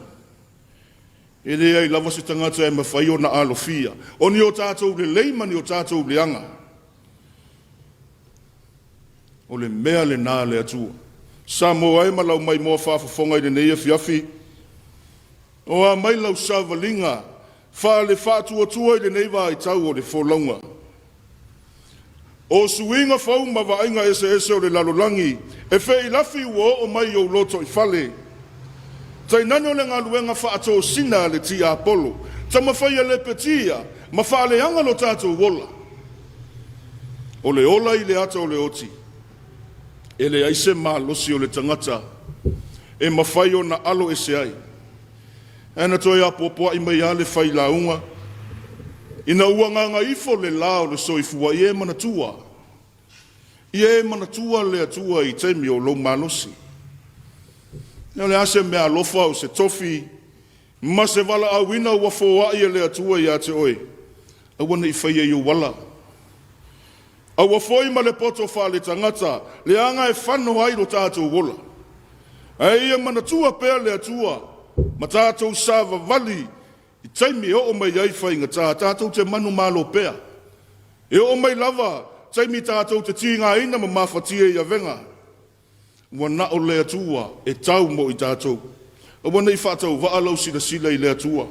e leai lava se tagata e mafai ona alofia o ni o tatou lelei ma ni o tatou leaga. O le mea lena a le Atua. Samoa e ma lau maimoa faafofoga i lenei afiafi, o a mai lau savaliga faale faatuatua i lenei vaitau o le folauga. O suiga fou ma vaaiga eseese o le lalolagi e feilafi ua oo mai i ou lotoifale. Tainane o le galuega faatosina a le tiapolo, taumafai e lepetia ma faaleaga lo tatou ola. O le ola i le ata o le oti, e leai se malosi o le tagata e mafai ona alo ese ai. Ae na toe apoapoai mai lava le failauga, ina ua gagaifo le la o le soifua, ia e manatua. Ia e manatua le Atua i taimi o lou malosi. O le a se meaalofa o se tofi ma se valaauina ua foai e le Atua ia te oe, aua ne i faia i ou ala. Aua foi ma le poto faaletagata, leaga e fano ai lo tatou ola. Ae ia manatua pea le Atua ma tatou savavali i taimi e oo mai ai faigata, tatou te manumalo pea. E oo mai lava taimi tatou te tigaina ma mafatia i avega, ua na o le Atua e tau mo i tatou. Aua ne i faatauvaa lau silasila i le Atua.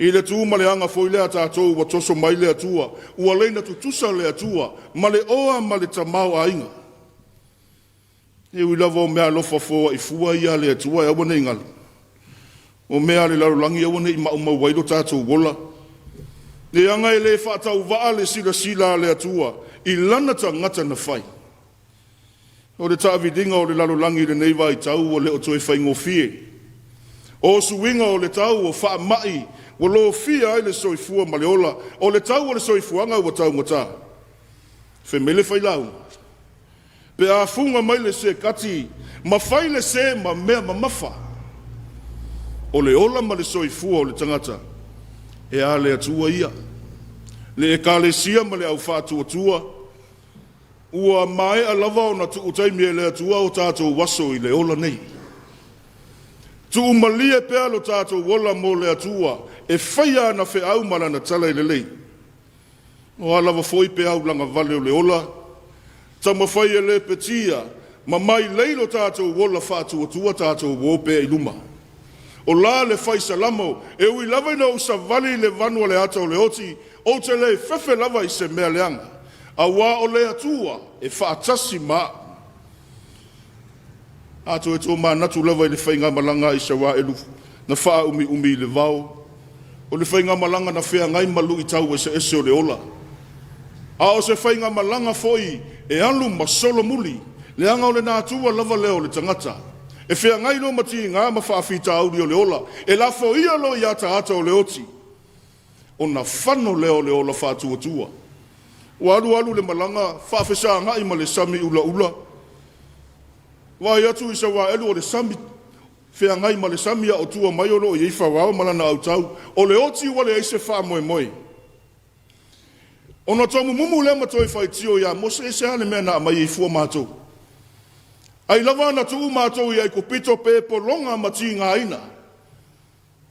I le tu ma le aga foi lea a tatou ua toso mai le Atua, ua laina tutusa le Atua ma le oa ma le tamaoaiga. E ui lava o meaalofa foai fua ia a le Atua e aua ne i galo, o mea a le lalolagi aua ne i maumau ai lo tatou ola. Leaga e le faatauvaa le silasila a le Atua i lana tagata na fai. O le taaviliga o le lalolagi i lenei vaitau ua le o toe faigofie. O suiga o le tau o faamai ua lofia ai le soifua ma le ola, o le tau o le soifuaga ua taugata. Fai mai le failauga, pe a fuga mai le sekati ma fai le se ma mea mamafa. O le ola ma le soifua o le tagata, e a le Atua ia. Le Ekalesia ma le au faatuatua, ua maea lava ona tuu taimi e le Atua o tatou aso i le ola nei. Tuumalie pea lo tatou ola mo le Atua e faia ana feau ma lana tala i lelei. O a lava foi pe au lagavale o le ola, taumafai e lepetia ma mailei lo tatou ola faatuatua tatou o pea i luma. O la le fai Salamo, e ui lava ina ou savali i le vanu o le ata o le oti, ou te le fefe lava i se mea leaga, auā o le Atua e faatasi ma a'u. A toe tomanatu lava i le faigamalaga a Isaraelu na faaumiumi i le vao, o le faigamalaga na feagai ma luitau eseese o le ola, a o se faigamalaga foi e alu ma solomuli, leaga o le natura lava lea o le tagata, e feagai loa ma tiga ma faafitauli o le ola, e lafoia loa i ataata o le oti, ona fano lea o le ola faatuatua. Ua alu alu le malaga faafesagai ma le sami ulaula, vaai atu Isaraelu o le sami, feagai ma le sami a o tua mai o lo o i ai Farao ma lana autau. O le oti ua leai se faamoemoe. Ona tomumumu lea ma toe faitio ia Mose, e aisea le mea na aumai ai fua matou? Ai lava na tuu matou i Aikupito pe pologa ma tigaina,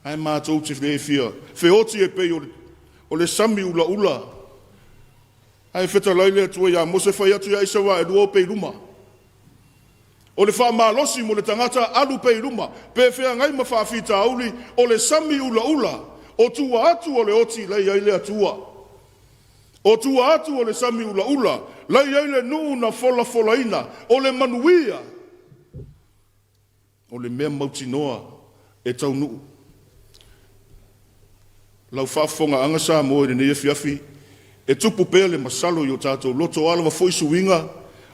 ae matou te le fia feoti e pei o le sami ulaula. Ae fetalai le Atua ia Mose, fai atu ia Isaraelu, o pea i luma. O le faamalosi mo le tagata, alu pea i luma, pe feagai ma faafitauli, o le sami ulaula, o tua atu o le oti la e i ai le Atua. O tua atu o le sami ulaula, la e i ai le nuu na folafolaina, o le manuia, o le mea mautinoa e taunuu. Lau faafofogaaga Samoa i lenei afiafi, e tupu pea le masalo i o tatou loto, o a lava foi suiga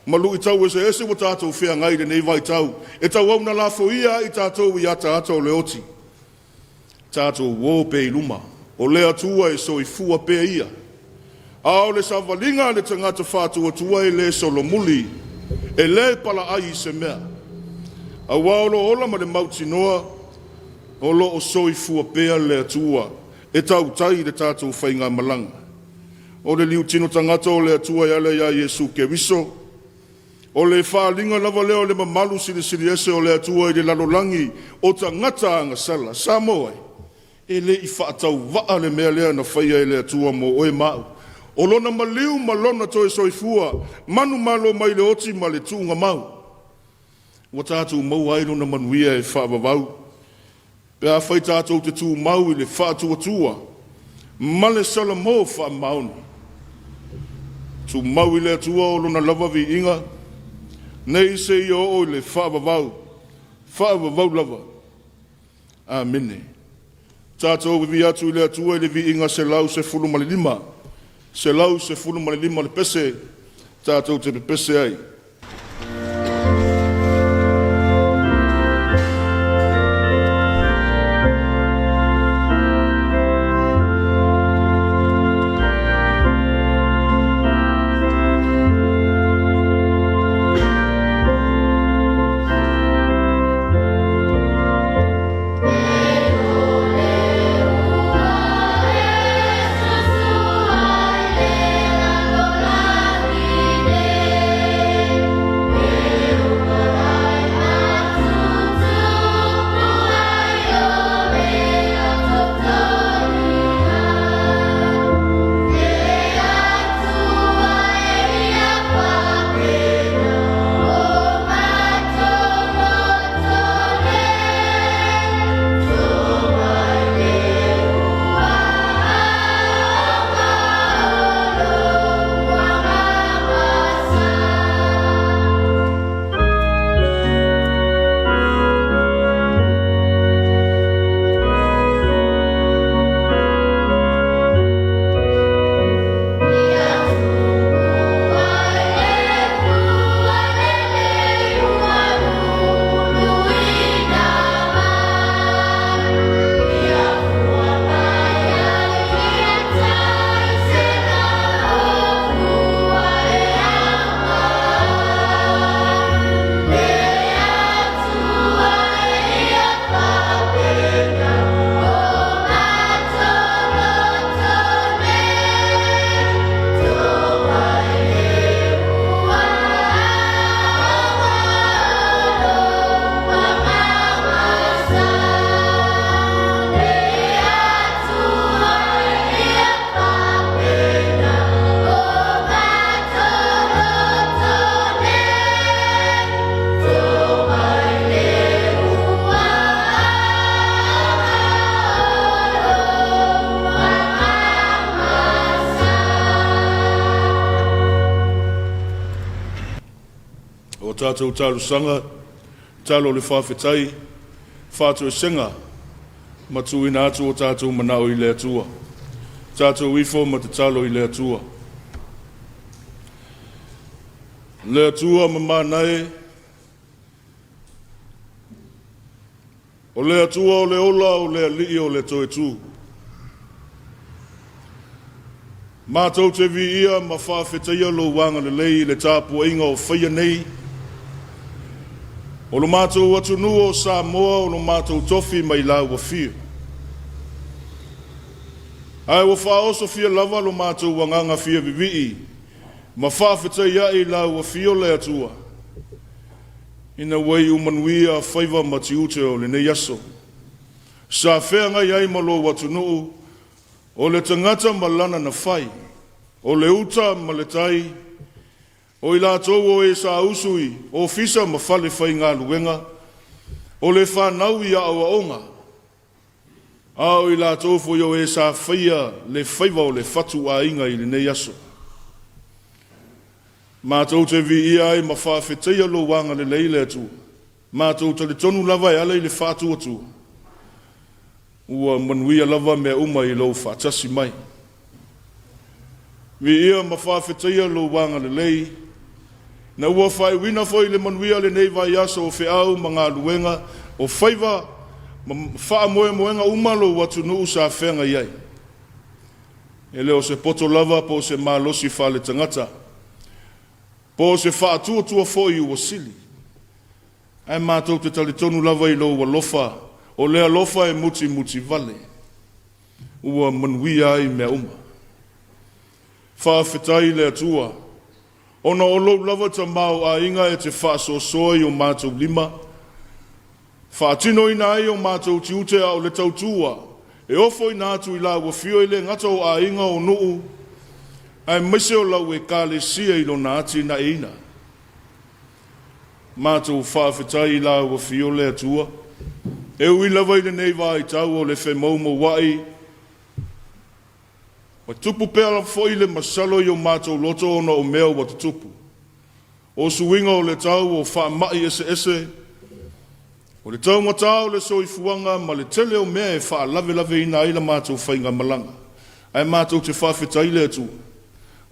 ma luitau eseese ua tatou feagai i lenei vaitau, e tauau ina lafoia ai tatou i ataata o le oti, tatou o pea i luma, o le Atua e soifua pea ia. A o le savaliga a le tagata faatuatua e le solomuli, e le palaai i se mea, auā o lo o ola ma le mautinoa o lo o soifua pea le Atua e tautai i le tatou faigamalaga. O le liutino tagata o le Atua e ala iā Iesu Keriso, o le faaaliga lava lea o le mamalu silisili ese o le Atua i le lalolagi o tagata agasala. Samoa e, e le i faatauvaa le mea lea na faia e le Atua mo oe ma a'u. O lona maliu ma lona toe soifua manumalo mai le oti ma le tuugamau, ua tatou maua ai lona manuia e faavavau, pe afai tatou te tumau i le faatuatua ma le salamo faamaoni. Tumau i le Atua o lona lava viiga, nei seia oo i le faavavau, faavavau lava. Amene. Tatou vivii atu i le Atua i le viiga 115, 115 le pese tatou te pepese ai. tatou talosaga, talo o le faafetai, faatoesega ma tuuina atu o tatou manao i le Atua. Tatou ifo ma tatalo i le Atua. Le Atua mamana e, o le Atua o le ola, o le Alii o le Toetū. Matou te viia ma faafetaia lou agalelei i le tapuaiga o faia nei, o lo matou atunuu o Samoa, o lo matou tofi mai lau afio. Ae ua faaosofia lava lo matou agaga fia vivii ma faafetai ae i lau afio le Atua, ina ua iu manuia faiva ma tiute o lenei aso. Sa feagai ai ma lou atunuu, o le tagata ma lana na fai, o le uta ma le tai, o i latou o e sa usu i ofisa ma fale faigaluega, o le fanau i aoaoga, a o i latou foi o e sa faia le faiva o le fatuaiga i lenei aso. Matou te viia ai ma faafetaia lou agalelei le Atua. Matou talitonu lava e ala i le faatuatua, ua manuia lava mea uma i lou faatasi mai. Viia ma faafetaia lou agalelei, na ua faaiuina foi le manuia lenei vaiaso o feau ma galuega, o faiva ma faamoemoega uma lou atunuu sa feagai ai. E le o se poto lava po o se malosi faaletagata, po o se faatuatua foi ua sili, ae matou te talitonu lava i lou alofa, o le alofa e mutimutivale, ua manuia ai mea uma. Faafetai i le Atua, ona o lou lava tamaoaiga e te faasoasoa i o matou lima, faatinoina ai o matou tiute a o le tautua, e ofoina atu i lau afio e le gata o aiga o nuu, aemaise o lau Ekalesia i lona atinaeina. Matou faafetai i lau afio le Atua, e ui lava i lenei vaitau o le femoumouai, ma tupu pea foi le masalo i o matou loto ona o mea ua tutupu. O suiga o le tau, o faamai eseese, o le taugata o le soifuaga ma le tele o mea e faalavelaveina ai la matou faigamalaga. Ae matou te faafetai le Atua,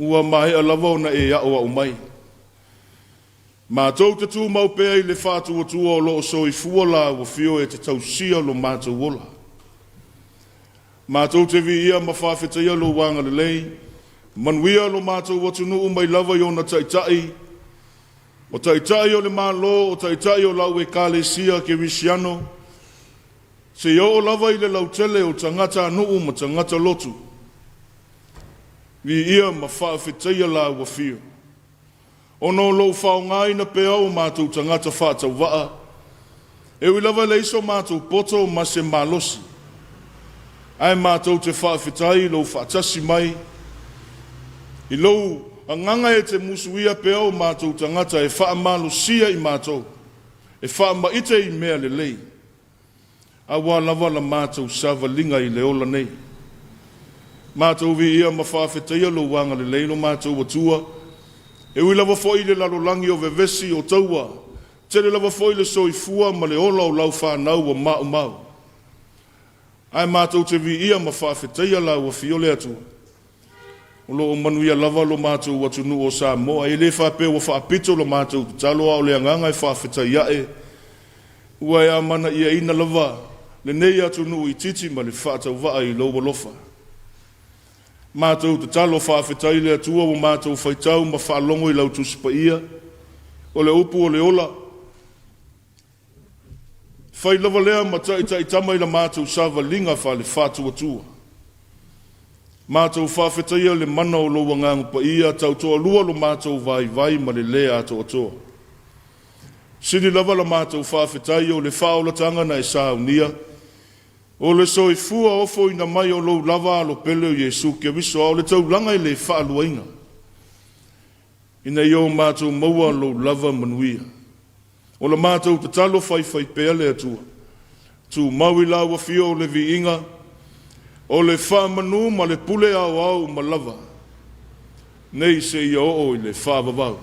ua maea lava ona e aoao mai. Matou te tumau pea i le faatuatua o lo o soifua lau afio e te tausia lo matou ola. Matou te viia ma faafetaia lou agalelei, manuia lo matou atunuu mai lava i ona taitai, o taitai o le Malo, o taitai o lau Ekalesia Kerisiano, seia oo lava i le lautele o tagatanuu ma tagata lotu. Viia ma faafetaia lau afio, ona o lou faaaogaina pea o matou tagata faatauvaa, e ui lava e leai so matou poto ma se malosi, ae matou te faafetai i lou faatasi mai, i lou agaga e te musuia pea o matou tagata e faamalosia i matou, e faamaite i mea lelei, aua lava la matou savaliga i le ola nei. Matou viia ma faafetaia lou agalelei lo matou Atua, e ui lava foi i le lalolagi o vevesi o taua, tele lava foi le soifua ma le ola o lau fanau ua maumau. Ae matou te viia ma faafetaia lau afio le Atua, o lo o manuia lava lo matou atunuu o Samoa. E le faapea ua faapito lo matou tatalo, a o le agaga e faafetai ae, ua e amanaiaina lava lenei atunuu itiiti ma le faatauvaa i lou alofa. Matou tatalo faafetai le Atua ua matou faitau ma faalogo i lau Tusi Paia, o le upu o le ola, fai lava lea ma taitaitama i la matou savaliga faale-faatuatua. Matou faafetaia le mana o lou agaga paia, tautoalua lo matou vaivai ma le lē atoatoa. Sili lava la matou faafetai o le faaolataga na e saunia, o le soifua ofoina mai o lou lava alo pele o Iesu Keriso, a o le taulaga e le faaluaina, ina ia o matou maua lou lava manuia. O la matou tatalo faifaipea le Atua, tumau i lau afio o le viiga, o le faamanu ma le pule aoao uma lava, nei seia oo i le faavavau.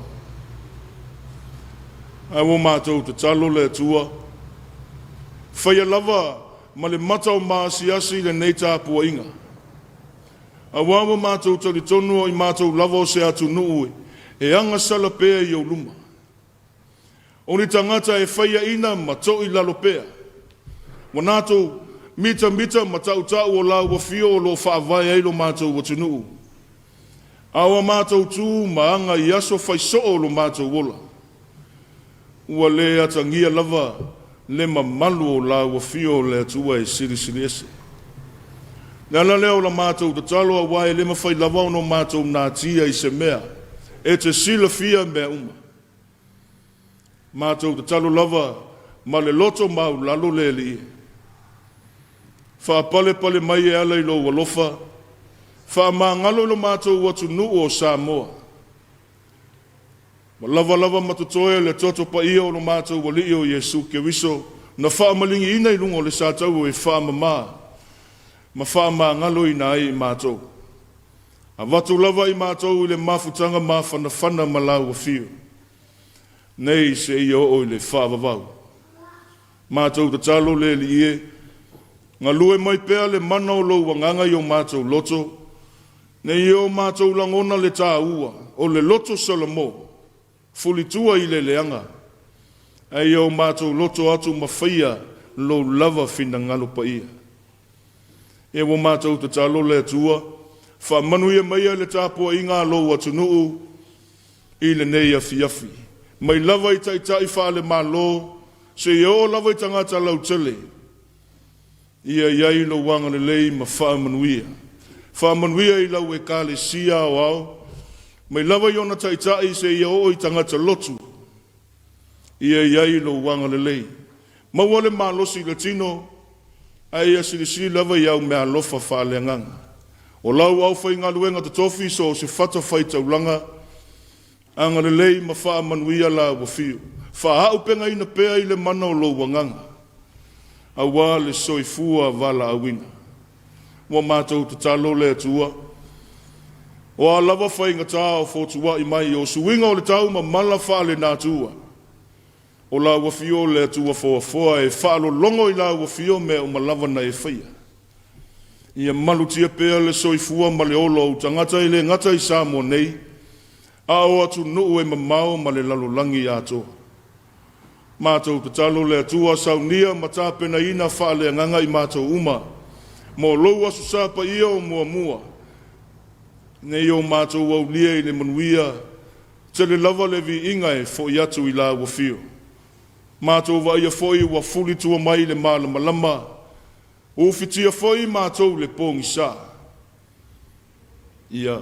Ae ua matou tatalo le Atua, faia lava ma le mata o maasiasi i lenei tapuaiga. Auā ua matou talitonu o i matou lava o se atunuu e agasala pea i ou luma. O ni tagata e faiaina ma toilalo pea. Ua natou mitamita ma tautau o lau afio o lo o faavae ai lo matou atunuu. A o a matou tu ma aga i aso fai soo o lo matou ola, ua le atagia lava le mamalu o lau afio o le Atua e silisili ese. Le ala lea o la matou tatalo auā e le mafai lava ona matou natia i se mea e te silafia mea uma. Matou tatalo lava ma le loto maulalo le Alii. Faapalepale mai e ala i lou alofa, faamagalo i lo matou atunuu o Samoa. Ua lava lava ma totoe le toto paia o lo matou Alii o Iesu Keriso na faamaligiina i luga o le sataua e faamama ma faamagaloina ai i matou. Avatu lava i matou i le mafutaga mafanafana ma lau afio, nei seia oo i le faavavau. Matou tatalo le Alii e, galue mai pea le mana o lou agaga i o matou loto, nei o matou lagona le tāua o le loto Salamo, fulitua i le leaga, ae ia o matou loto atu ma faia lou lava finagalo paia. Ia ua matou tatalo le Atua, faamanuia maia le tapuaiga a lou atunuu i lenei afiafi. Mai lava i taitai faale-Malo, seia oo lava i tagata lautele, ia i ai lou agalelei ma faamanuia. Faamanuia i lau Ekalesia aoao, mai lava i ona taitai seia oo i tagata lotu, ia i ai lou agalelei. Maua le malosi i le tino, ae ia silisili lava i au meaalofa faaleagaga. O lau aufaigaluega totofi so o se fatafaitaulaga, agalelei ma faamanuia lau afio. Faaaupegaina pea i le mana o lou agaga, auā le soifua valaauina. Ua matou tatalo le Atua, o a lava faigata o fotuai mai o suiga o le tau ma mala faalenatura, o lau afio le Atua foafoa e faalologo i lau afio mea uma lava na e faia. Ia malutia pea le soifua ma le ola o ou tagata e le gata i Samoa nei, a o atunuu e mamao ma le lalolagi atoa. Matou tatalo le Atua saunia ma tapenaina faaleagaga i matou uma mo lou Aso Sa paia o muamua, nei o matou aulia i le manuia, tele lava le viiga e fo'i atu i lau afio. Matou vaaia foi ua fulitua mai le malamalama, ufitia foi matou i le pogisa. Ia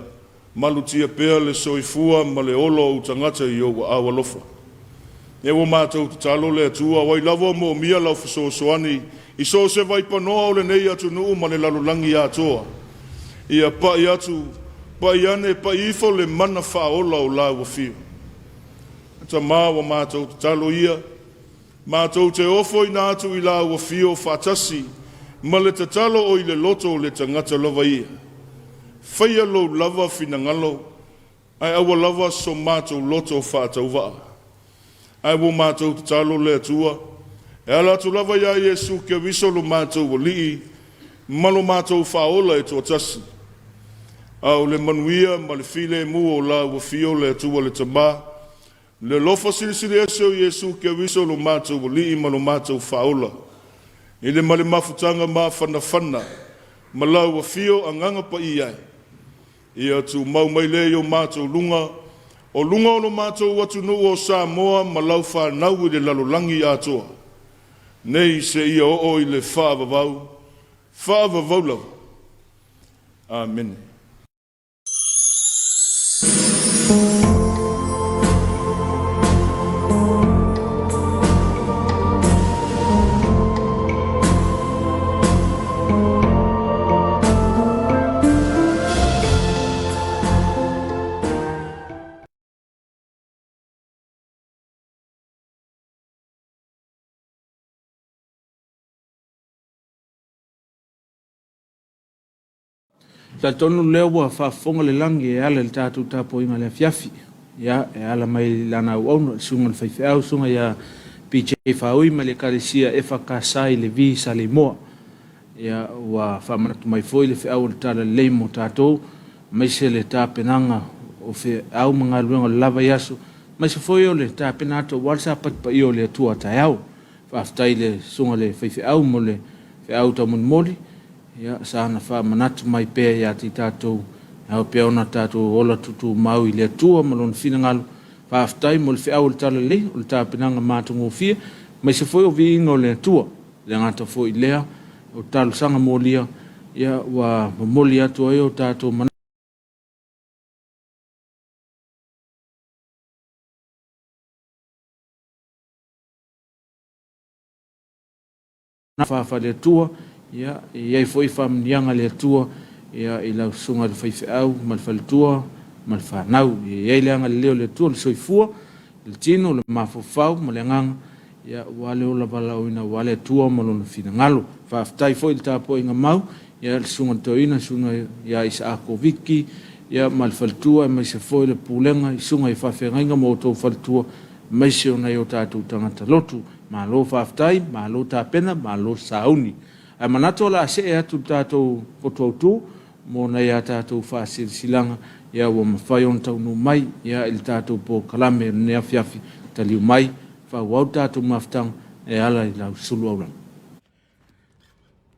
malutia pea le soifua ma le ola o ou tagata i ou aao alofa. Ia ua matou tatalo le Atua, o ai lava o moomia lau fesoasoani i so o se vaipanoa o lenei atunuu ma le lalolagi atoa, ia pai atu, pai ane, pai ifo le mana faaola o lau afio. Tama, ua matou tatalo ia, matou te ofoina atu i lau afio faatasi ma le tatalo o i le loto o le tagata lava ia. Faia lou lava finagalo, ae aua lava so matou loto faatauvaa. Ae ua matou tatalo le Atua, e ala atu lava iā Iesu Keriso lo matou Alii ma lo matou Faaola e toatasi. A o le manuia ma le filemu o lau afio le Atua le Tama, le alofa silisili ese o Iesu Keriso lo matou Alii ma lo matou Faaola, i le ma le mafutaga mafanafana ma lau afio Agaga Paia e, ia tumau mai lea i o matou luga, o luga o lo matou atunuu o Samoa ma lau fanau i le lalolagi atoa, nei seia oo i le faavavau, faavavau lava. Amene. Talitonu lea ua faafofoga le lagi e ala i le tatou tapuaiga i le afiafi. ia, e ala mai i lana auauna, le susuga i le faifeau, susuga ia PJ Faui ma le Ekalesia EFKS i Levi i Saleimoa. Ia, ua faamanatu mai foi le feau o le Talalelei mo tatou, aemaise le tapenaga o feau ma galuega o le la vaiaso, aemaise foi o le tapena atu aua le Sapati Paia o le Atua taeao. Faafetai i le susuga i le faifeau mo le feau taumolimoli, ia, sa na faamanatu mai pea ia te i tatou, e ao pea ona tatou ola tutumau i le Atua ma Lona finagalo. Faafetai mo le feau o le Talalelei, o le tapenaga matagofie, aemaise foi o viiga o le Atua. E le gata foi i lea, o talosaga molia, ia, ua momoli atu ai o tatou manatu. Faa-Faleatua, ia, e i ai foi faamanuiaga a le Atua, ia, i lau susuga i le faifeau ma le faletua ma le fanau. Ia i ai le agalelei o le Atua, le soifua, le tino, le mafaufau ma le agaga, ia, aua le ola valaauina aua le Atua ma Lona finagalo. Faafetai foi i le tapuaiga mau, ia, le susuga i le toeaina, le susuga ia Isaako Viki, ia, ma le faletua, aemaise foi le pulega i susuga i faafeagaiga ma outou faletua, aemaise o nai o tatou tagata lotu. Malo faafetai, malo tapena, malo sauni. Ae manatu o le a see atu i le tatou poto autu mo nai a tatou faasilasilaga ia ua mafai ona taunuu mai ia i le tatou polokalame o lenei afiafi. Taliu mai, faaauau le tatou mafutaga e ala i lau sulu aulama.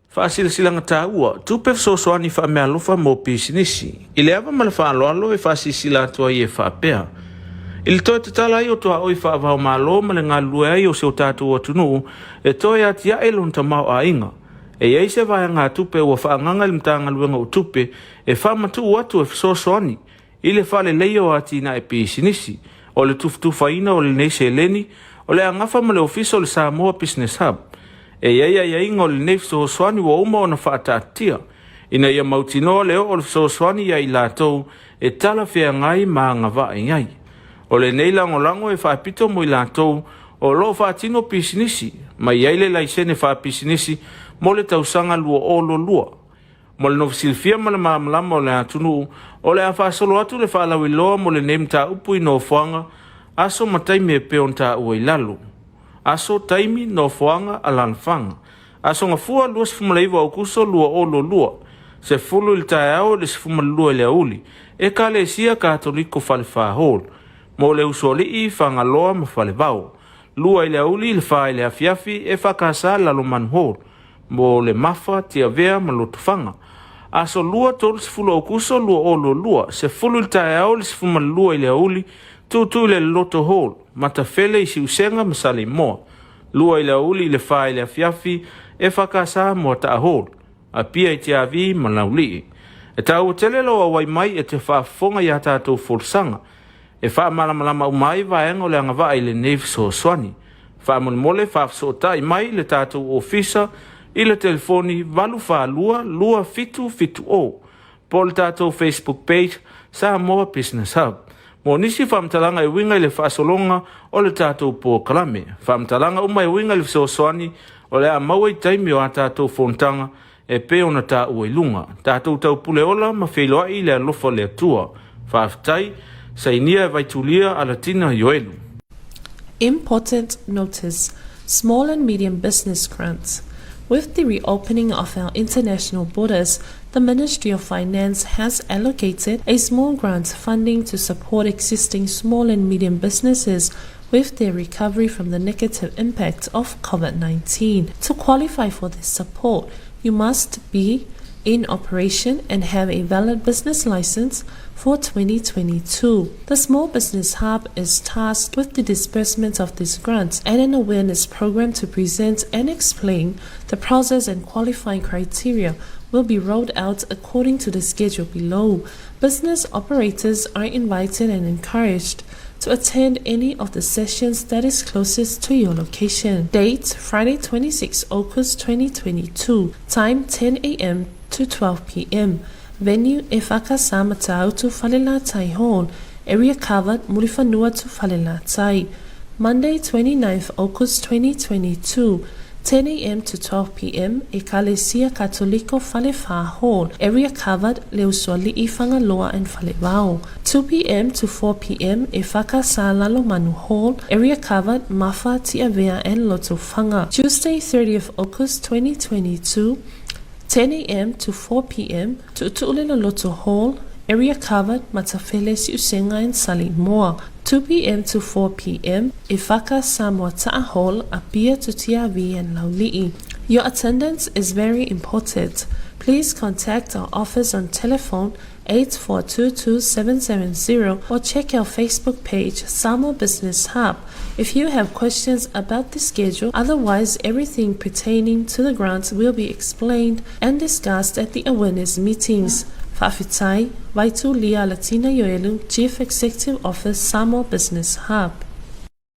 Faasilasilaga taua, Tupe fesoasoani faameaalofa mo pisinisi. I le ava ma le faaaloalo e faasilasila atu ai e faapea, I le toe tatala ai o tuaoi faava-o-Malo ma le galulue ai o si o tatou atunuu e toe atiae lona tamaoaiga, e i ai se vaegatupe ua faaagaaga i le Matagaluega o Tupe e faamatuu atu e fesoasoani i le faaleleia o atinae pisinisi. O le tufatufaina o lenei seleni o le a gafa ma le Ofisa o le Samoa Business Hub. E i ai aiaiga o lenei fesoasoani ua uma ona faataatitia ina ia mautinoa le oo o le fesoasoani ia i latou e talafeagai ma agavaa i ai. O lenei lagolago e faapito mo i latou o lo o faatino pisinisi ma i ai le laisene faapisinisi mo le tausaga 2022. Mo le nofo silafia ma le malamalama o le atunuu, o le a faasolo atu le faalauiloa mo lenei mataupu i nofoaga, aso ma taimi e pei ona taua i lalo. Aso, taimi, nofoaga, alaalafaga. Aso Gafua 29 Aokuso 2022, 10 i le taeao i le 12 i le aoauli, Ekalesia Katoliko Falefa Hall, mo le Usoalii, Fagaloa ma Falevao. 2 i le aoauli i le 4 i le afiafi, EFKS Lalomanu Hall, mo le Mafa, Tiavea ma Lotofaga. Aso 2, 30 Aokuso 2022, 10 i le taeao i le 12 i le aoauli, Tutu i le Loloto Hall, Matafele i Siusega ma Saleimoa. 2 i le aoauli i le 4 i le afiafi, EFKS Moataa Hall, Apia i Tiavi ma Laulii. E taua tele lou auai mai e te faafofoga i a tatou folasaga. E faamalamalama uma ai vaega o le agavaa i lenei fesoasoani. Faamolemole faafesootai mai le tatou ofisa i le telefoni 842 2770 po o le tatou Facebook page Samoa Business Hub mo nisi faamatalaga e uiga i le faasologa o le tatou polokalame. Faamatalaga uma e uiga i le fesoasoani o le a maua i taimi o a tatou fonotaga e pei ona taua i luga. Tatou taupule ola ma feiloai i le alofa o le Atua. Faafetai. Sainia e Vaitulia Alatina Ioelu. Important notice Small and medium business grants. With the reopening of our international borders, the Ministry of Finance has allocated a small grant funding to support existing small and medium businesses with their recovery from the negative impact of COVID 19. To qualify for this support, you must be in operation and have a valid business license for 2022. The Small Business Hub is tasked with the disbursement of this grant and an awareness program to present and explain the process and qualifying criteria will be rolled out according to the schedule below. Business operators are invited and encouraged to attend any of the sessions that is closest to your location. Date Friday 26 August 2022. Time 10 a.m. to 12 p.m. Venue Efaka Matautu Falelatai Hall. Area covered Muriwhanua to Falelatai. Monday 29th August 2022. 10 a.m. to 12 p.m. Ekalesia Katoliko Falefa Hall, area covered Leusoali'i Fagaloa and Falevao. 2 p.m. to 4 p.m. Efaka Lalomanu Hall, area covered Mafa, Tiavea and Lotofaga. Tuesday, 30th August 2022, 10 a.m. to 4 p.m. Tu'utu'ulena Loto Hall, area covered Matafele Siusenga and Salimoa. 2 p.m. to 4 p.m. Ifaka Samoa Ta'a Hall, Apia Tutiavi and Lauli'i. Your attendance is very important. Please contact our office on telephone 8422770 or check our Facebook page Samoa Business Hub if you have questions about the schedule. Otherwise, everything pertaining to the grants will be explained and discussed at the awareness meetings. Fa'afetai, Vaitu Lia Latina Ioelu, Chief Executive Office, Samoa Business Hub.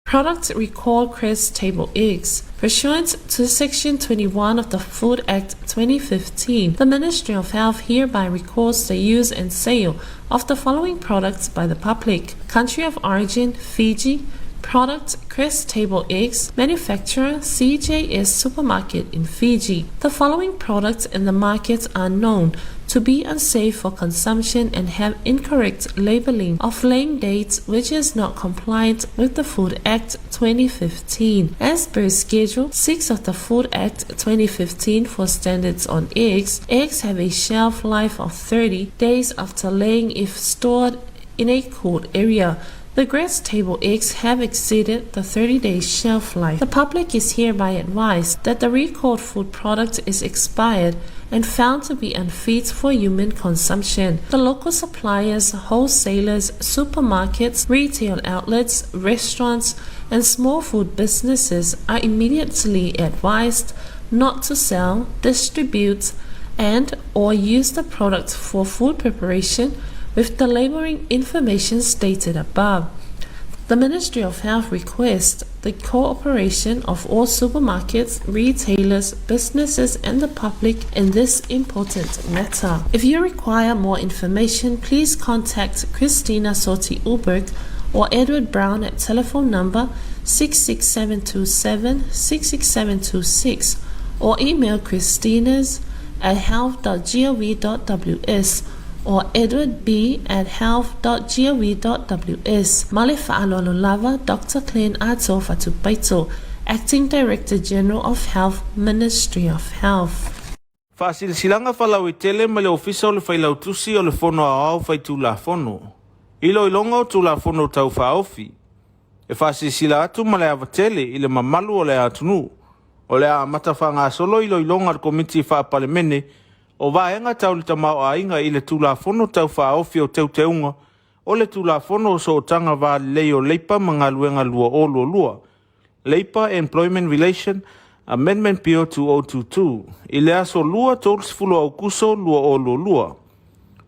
Product Recall Crest Table Eggs. Pursuant to Section 21 of the Food Act 2015, the Ministry of Health hereby recalls the use and sale of the following products by the public. Country of origin, Fiji. Product, Crest Table Eggs. Manufacturer, CJS Supermarket in Fiji. The following products in the market are known to be unsafe for consumption and have incorrect labeling of laying dates which is not compliant with the Food Act 2015. As per Schedule 6 of the Food Act 2015 for standards on eggs, eggs have a shelf life of 30 days after laying if stored in a cold area. The grass table eggs have exceeded the 30-day shelf life. The public is hereby advised that the recalled food product is expired and found to be unfit for human consumption. The local suppliers, wholesalers, supermarkets, retail outlets, restaurants, and small food businesses are immediately advised not to sell, distribute, and or use the product for food preparation with the labeling information stated above. The Ministry of Health requests the cooperation of all supermarkets, retailers, businesses, and the public in this important matter. If you require more information, please contact Christina Soti Uberg or Edward Brown at telephone number 66727 66726 or email christinas at health.gov.ws or edwardb at health.gov.ws. Male fa'aloalo lava, Dr. Glenn Ato Fatupaito, Acting Director General of Health, Ministry of Health. Faasilasilaga Faalauaitele ma le Ofisa o le Failautusi o le Fono Aoao Faitulafono. Iloiloga o Tulafono Tau Faaofi. E faasilasila atu ma le ava tele i le mamalu o le atunuu, o le a amata faagasolo iloiloga a le Komiti Faa-Palemene o Vaega Tau le Tamaoaiga i le Tulafono Tau Faaofi o Teuteuga o le Tulafono o Sootaga Va Lelei o Leipa ma Galuega 2022, Labour Employment Relation Amendment Bill 2022, i le aso 2 30 Aokuso 2022.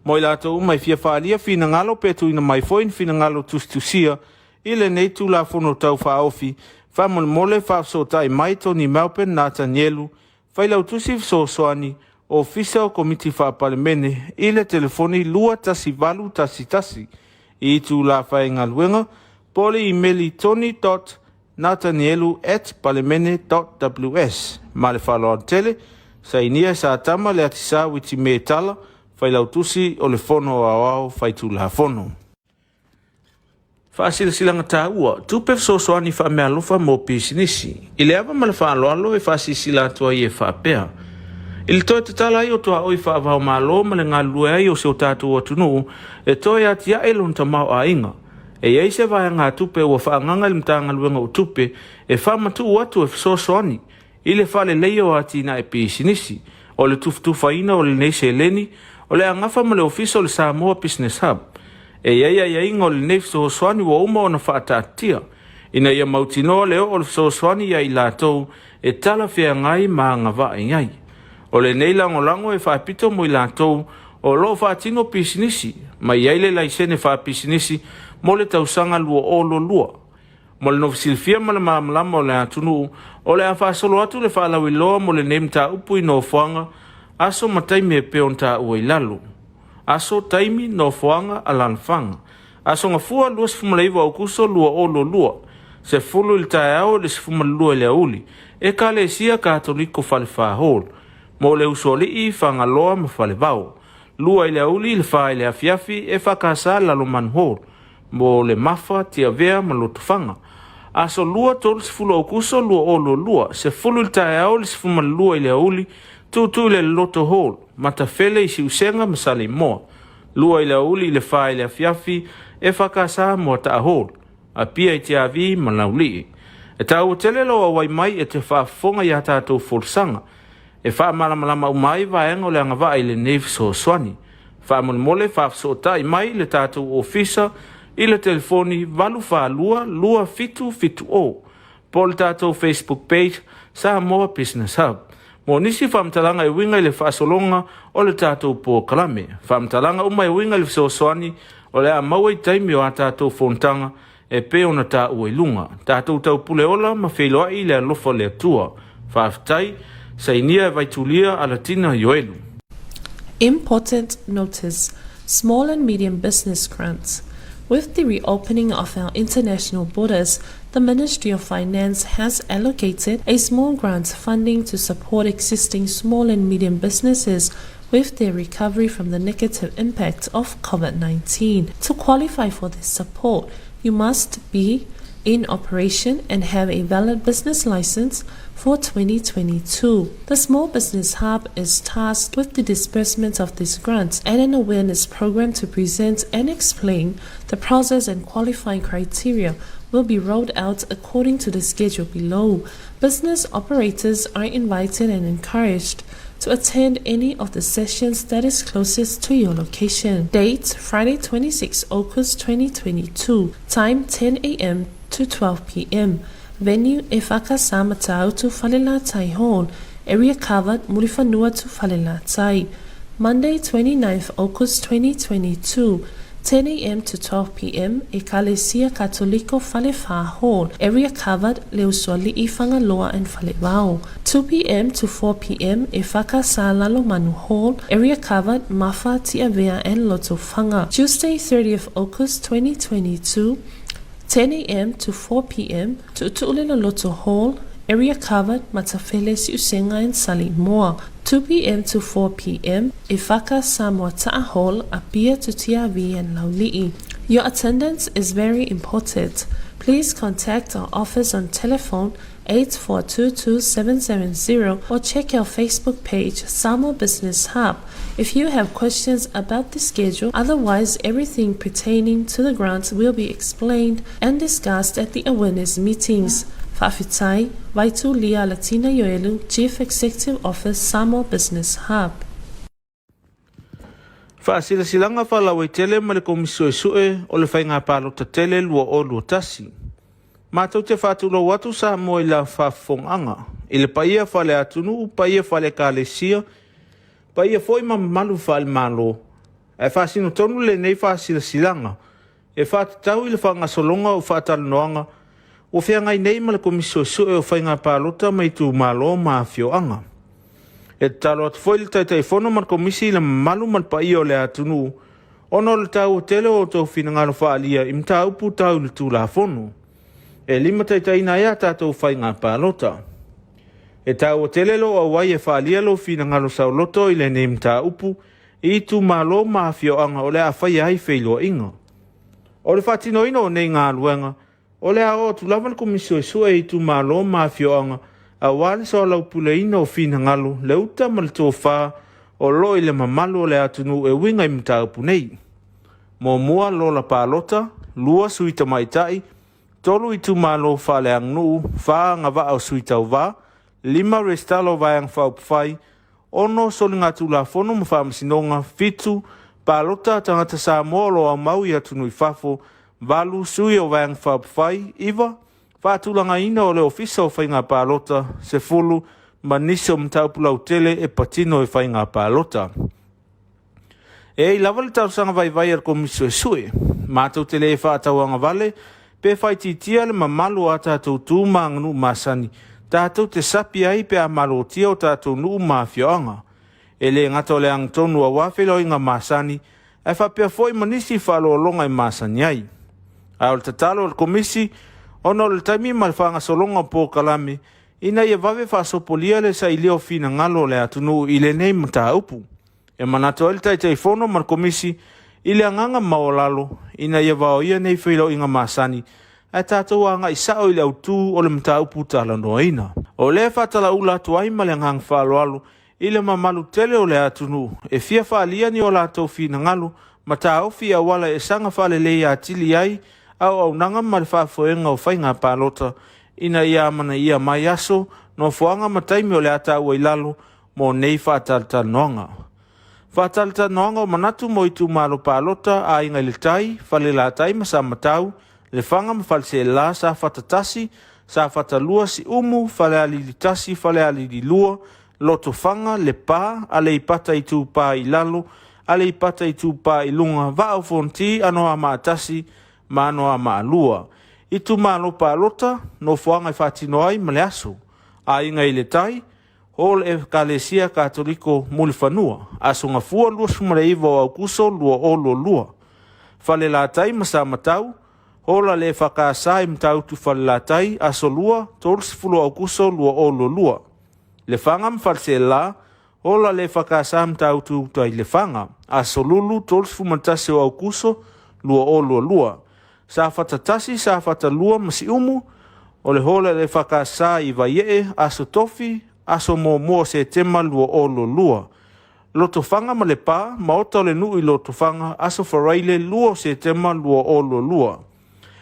Mo i latou uma e fia faaalia finagalo pe tuuina mai foi ni finagalo tusitusia i lenei Tulafono Tau Faaofi, faamolemole faafesootai mai Tony Melbourne Natanielu, Failautusi Fesoasoani, Ofisa o Komiti Faa-Palemene, i le telefoni 21811 i itulā faigaluega po o le imeli tony dot natanielu at palemene dot ws. Ma le faaaloalo tele, sainia e Satama Leatisā Witi Tala, Failautusi o le Fono Aoao Faitulafono. Faasilasilaga taua, tupe fesoasoani faameaalofa mo pisinisi. I le ava ma le faaaloalo e faasilasila atu ai e faapea, I le toe tatala ai o tuaoi faava-o-Malo ma le galulue ai o si o tatou atunuu e toe atiae lona tamaoaiga, e i ai se vaegatupe ua faaagaaga i le Matagaluega o Tupe e faamatuu atu e fesoasoani i le faaleleia o atinae pisinisi. O le tufatufaina o lenei seleni o le a gafa ma le Ofisa o le Samoa Business Hub. E i ai aiaiga o lenei fesoasoani ua uma ona faataatitia ina ia mautinoa le oo o le fesoasoani ia i latou e talafeagai ma agavaa i ai. O lenei lagolago e faapito mo i latou o lo o faatino pisinisi ma i ai le laisene faapisinisi mo le tausaga 2022. Mo le nofo silafia ma le malamalama o le atunuu, o le a faasolo atu le faalauiloa mo lenei mataupu i nofoaga, aso ma taimi e pei ona taua i lalo. Aso, taimi, nofoaga, alaalafaga. Aso Gafua 29 Aokuso 2022. 10 i le taeao i le 12 i le aoauli, Ekalesia Katoliko Falefa Hall, mo le Usoalii, Fagaloa ma Falevao. 2 i le aoauli i le 4 i le afiafi, EFKS Lalomanu Hall, mo le Mafa, Tiavea ma Lotofaga. Aso Lua 30 Aokuso 2022, 10 i le taeao i le 12 i le aoauli, Tutu i le Loloto Hall, Matafele i Siusega ma Saleimoa. 2 i le aoauli i le 4 i le afiafi, EFKS Moataa Hall, Apia i Tiavi ma Laulii. E taua tele lou auai mai e te faafofoga i a tatou folasaga e faamalamalama uma ai vaega o le agavaa i lenei fesoasoani. Faamolemole faafesootai mai le tatou ofisa i le telefoni 842 2770 po o le tatou Facebook page Samoa Business Hub. Mo nisi faamatalaga e uiga i le faasologa o le tatou polokalame. Faamatalaga uma e uiga i le fesoasoani o le a maua i taimi o a tatou fonotaga e pei ona taua i luga. Tatou taupule ola ma feiloai i le alofa o le Atua. Faafetai. Sainia e Vaitulia Alatina Ioelu. Important notice Small and medium business grants. With the reopening of our international borders, the Ministry of Finance has allocated a small grant funding to support existing small and medium businesses with their recovery from the negative impact of COVID 19. To qualify for this support, you must be in operation and have a valid business license for 2022. The Small Business Hub is tasked with the disbursement of this grant and an awareness program to present and explain the process and qualifying criteria will be rolled out according to the schedule below. Business operators are invited and encouraged to attend any of the sessions that is closest to your location. Date Friday 26 August 2022. Time 10 a.m. to 12 p.m. Venue Efaka Samatau to Falelatai Hall. Area covered Muriwhanua to Falelatai. Monday 29th August 2022. 10 a.m. to 12 p.m. Ekalesia Katoliko Falefa Hall. Area covered Leusoali'i Fagaloa and Falevao. 2 p.m. to 4 p.m. Efaka Sa Lalomanu Hall. Area covered Mafa, Tiavea and Lotofaga. Tuesday 30th August 2022. 10 a.m. to 4 p.m. Tu'utu'ulena Loto Hall, area covered Matafele Siusenga and Salimoa. 2 p.m. to 4 p.m. Ifaka Samoa Ta'a Hall, Apia to Tiavi and Lauli'i. Your attendance is very important. Please contact our office on telephone 8422770 or check our Facebook page Samoa Business Hub if you have questions about the schedule. Otherwise, everything pertaining to the grants will be explained and discussed at the awareness meetings. Fa'afetai, Vaitulia Latina Ioelu, Chief Executive Office, Samoa Business Hub. Faasilasilaga faalauaitele ma le Komisi Suesue o le Faiga Palota Tele 2021. Matou te faatulou atu Samoa i la faafofogaaga, i le paia faale-atunuu, paia faale-ekalesia, paia foi ma mamalu faale-Malo, ae faasino tonu lenei faasilasilaga e faatatau i le faagasologa o faatalanoaga ua feagai nei ma le Komisi Suesue o Faiga Palota ma Itumalo ma Afioaga. E tatalo atu foi le Taitaifono ma le Komisi i le mamalu ma le paia o le atunuu ona o le taua tele o outou finagalo faaalia i mataupu tau i le Tulafono e limataitaiina ai a tatou faiga palota. E taua tele lou auai e faaalia lou finagalo saoloto i lenei mataupu i itumalo ma afioaga o le a faia ai feiloaiga. O le faatinoina o nei galuega, o le a oo atu lava le Komisi Suesue i itumalo ma afioaga aua le soalaupuleina o finagalo, le uta ma le tofa o lo o i le mamalu o le atunuu e uiga i mataupu nei. Muamua, lola palota, 2 sui tamaitai, 3 itumalo faaleaganuu, 4 agavaa o sui tauva, 5 resitala o Vaega Faaupufai, 6 soligatulafono ma faamasinoga, 7 palota a tagata Samoa o lo o aumau i atunuu i fafo, 8 sui o Vaega Faaupufai, 9 faatulagaina o le Ofisa o Faiga Palota, 10 ma nisi o mataupu lautele e patino i faiga palota. E ai lava le talosaga vaivai a le Komisi Suesue, matou te le faatauagavale pe faaitiitia le mamalu o a tatou tu ma aganuu masani tatou te sapi ai pe a malotia o tatou nuu ma afioaga. E le gata o le agatonu aua feiloaiga masani, ae faapea foi ma nisi faaaloaloga e masani ai. A o le tatalo a le Komisi, ona o le taimi ma le faagasologa o polokalame ina ia vave faasopolia le sailia o finagalo o le atunuu i lenei mataupu. E manatu ai le Taitaifono ma le Komisi i le agaga maualalo ina ia vaoia nei feiloaiga masani ae tatou agai sao i le autu o le mataupu talanoaina. O lea e faatalaula atu ai ma le agaga faaaloalo i le mamalu tele o le atunuu e fia faaalia ni o latou finagalo ma taofi i auala e saga faalelei atili ai auaunaga ma le faafoega o faiga palota ina ia amanaia mai aso, nofoaga ma taimi o le a taua i lalo mo nei faatalatalanoaga. Faatalatalanoaga o manatu mo itumalo palota, Aiga i le Tai, Falelatai ma Samatau, Lefaga ma Faleaseela, Safata 1, Safata 2, Siumu, Falealili 1, Falealili 2, Lotofaga, Lepa, Aleipata Itupa i Lalo, Aleipata Itupa i Luga, Vaa o Fonoti, Anoamaa 1 ma Anoamaa 2. Itumalo palota, nofoaga e faatino ai ma le aso. Aiga i le Tai, Hall Ekalesia Katoliko Mulifanua, Aso Gafua 29 o Aukuso 2022. Falelatai ma Samatau, Hall a le EFKS i Matautu Falelatai, Aso Lua 30 o Aukuso 2022. Lefaga ma Faleaseela, Hall a le EFKS Matautu Uta i Lefaga, Aso Lulu 31 o Aukuso 2022. Safata 1, Safata 2 ma Siumu, o le Hall a le EFKS i Vaiee, Aso Tofi, Aso Muamua o Setema 2022. Lotofaga ma Lepa, Maota o le Nuu i Lotofaga, Aso Faraile 2 o Setema 2022.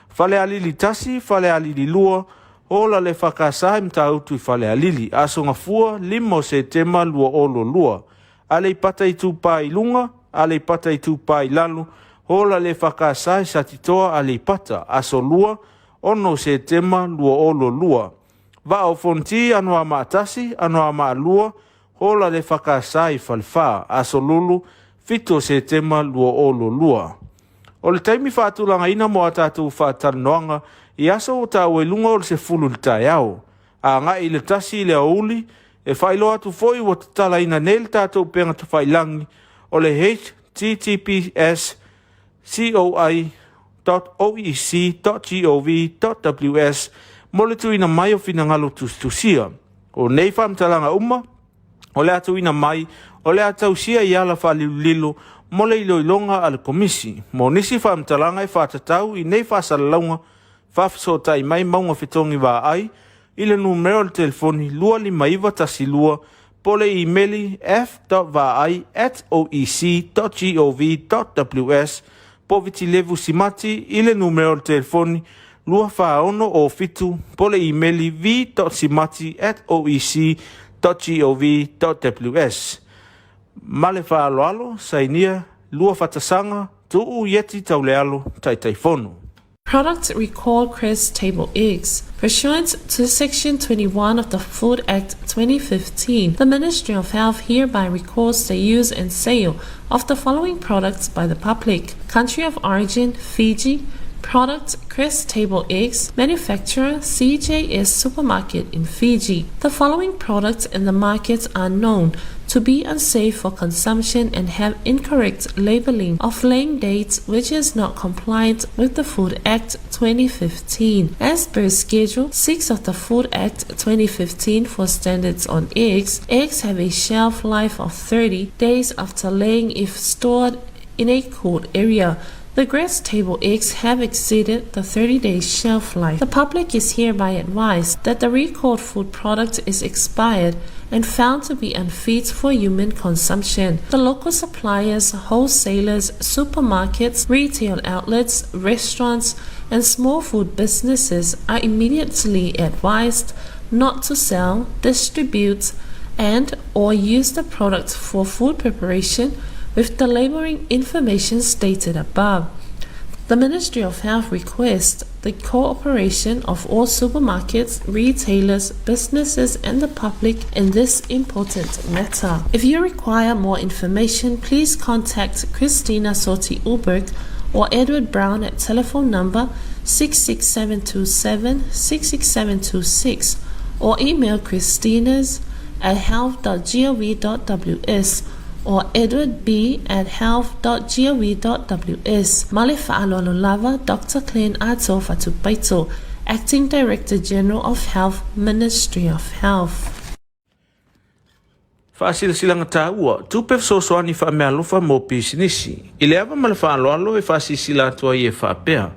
Falealili 1, Falealili 2, Hall a le EFKS i Matautu i Falealili, Aso Gafua 5 o Setema 2022. Aleipata Itupa i Luga, Aleipata Itupa i Lalo, Hall a le EFKS i Satitoa, Aleipata, Aso Lua 6 o Setema 2022. Vaa o Fonoti, Anoamaa 1, Anoamaa 2, Hall a le EFKS i Falefa, Aso Lulu 7 o Setema 2022. O le taimi faatulagaina mo a tatou faatalanoaga i aso ua taua i luga o le 10 i le taeao, agai i le 1 i le aoauli, e faailoa atu foi ua tatalaina nei le tatou upega tafailagi o le https coi.oec.gov.ws mo le tuuina mai o finagalo tusitusia. O nei faamatalaga uma o le a tuuina mai o le a tausia i ala faalilolilo mo le iloiloga a le Komisi. Mo nisi faamatalaga e faatatau i nei faasalalauga, faafesootai mai Mauga Fetogi Vaai i le numera o le telefoni 25912 po o le imeli f.vaai at oec.gov.ws po o Vitilevu Simati i le numera o le telefoni 24607 po o le imeli v.simati at oec.gov.ws. Ma le faaaloalo, sainia Lua Fatasaga, Tuu Ieti Taulealo, Taitaifono. Product Recall Crest Table Eggs. Pursuant to Section 21 of the Food Act 2015, the Ministry of Health hereby recalls the use and sale of the following products by the public. Country of origin, Fiji. Product, Crest Table Eggs. Manufacturer, CJS Supermarket in Fiji. The following products in the market are known to be unsafe for consumption and have incorrect labeling of laying dates which is not compliant with the Food Act 2015. As per Schedule 6 of the Food Act 2015 for standards on eggs, eggs have a shelf life of 30 days after laying if stored in a cold area. The grass table eggs have exceeded the 30-day shelf life. The public is hereby advised that the recalled food product is expired and found to be unfit for human consumption. The local suppliers, wholesalers, supermarkets, retail outlets, restaurants, and small food businesses are immediately advised not to sell, distribute, and or use the product for food preparation with the labeling information stated above. The Ministry of Health requests the cooperation of all supermarkets, retailers, businesses, and the public in this important matter. If you require more information, please contact Christina Sorti Uberg or Edward Brown at telephone number 66727 66726 or email christinas at health.gov.ws or edwardb at health.gov.ws. Male fa'aloalo lava, Dr. Clen Ato Fatupaito, Acting Director General of Health, Ministry of Health. Faasilasilaga taua, tupe fesoasoani faameaalofa mo pisinisi. I le ava ma le faaaloalo e faasilasila atu ai e faapea,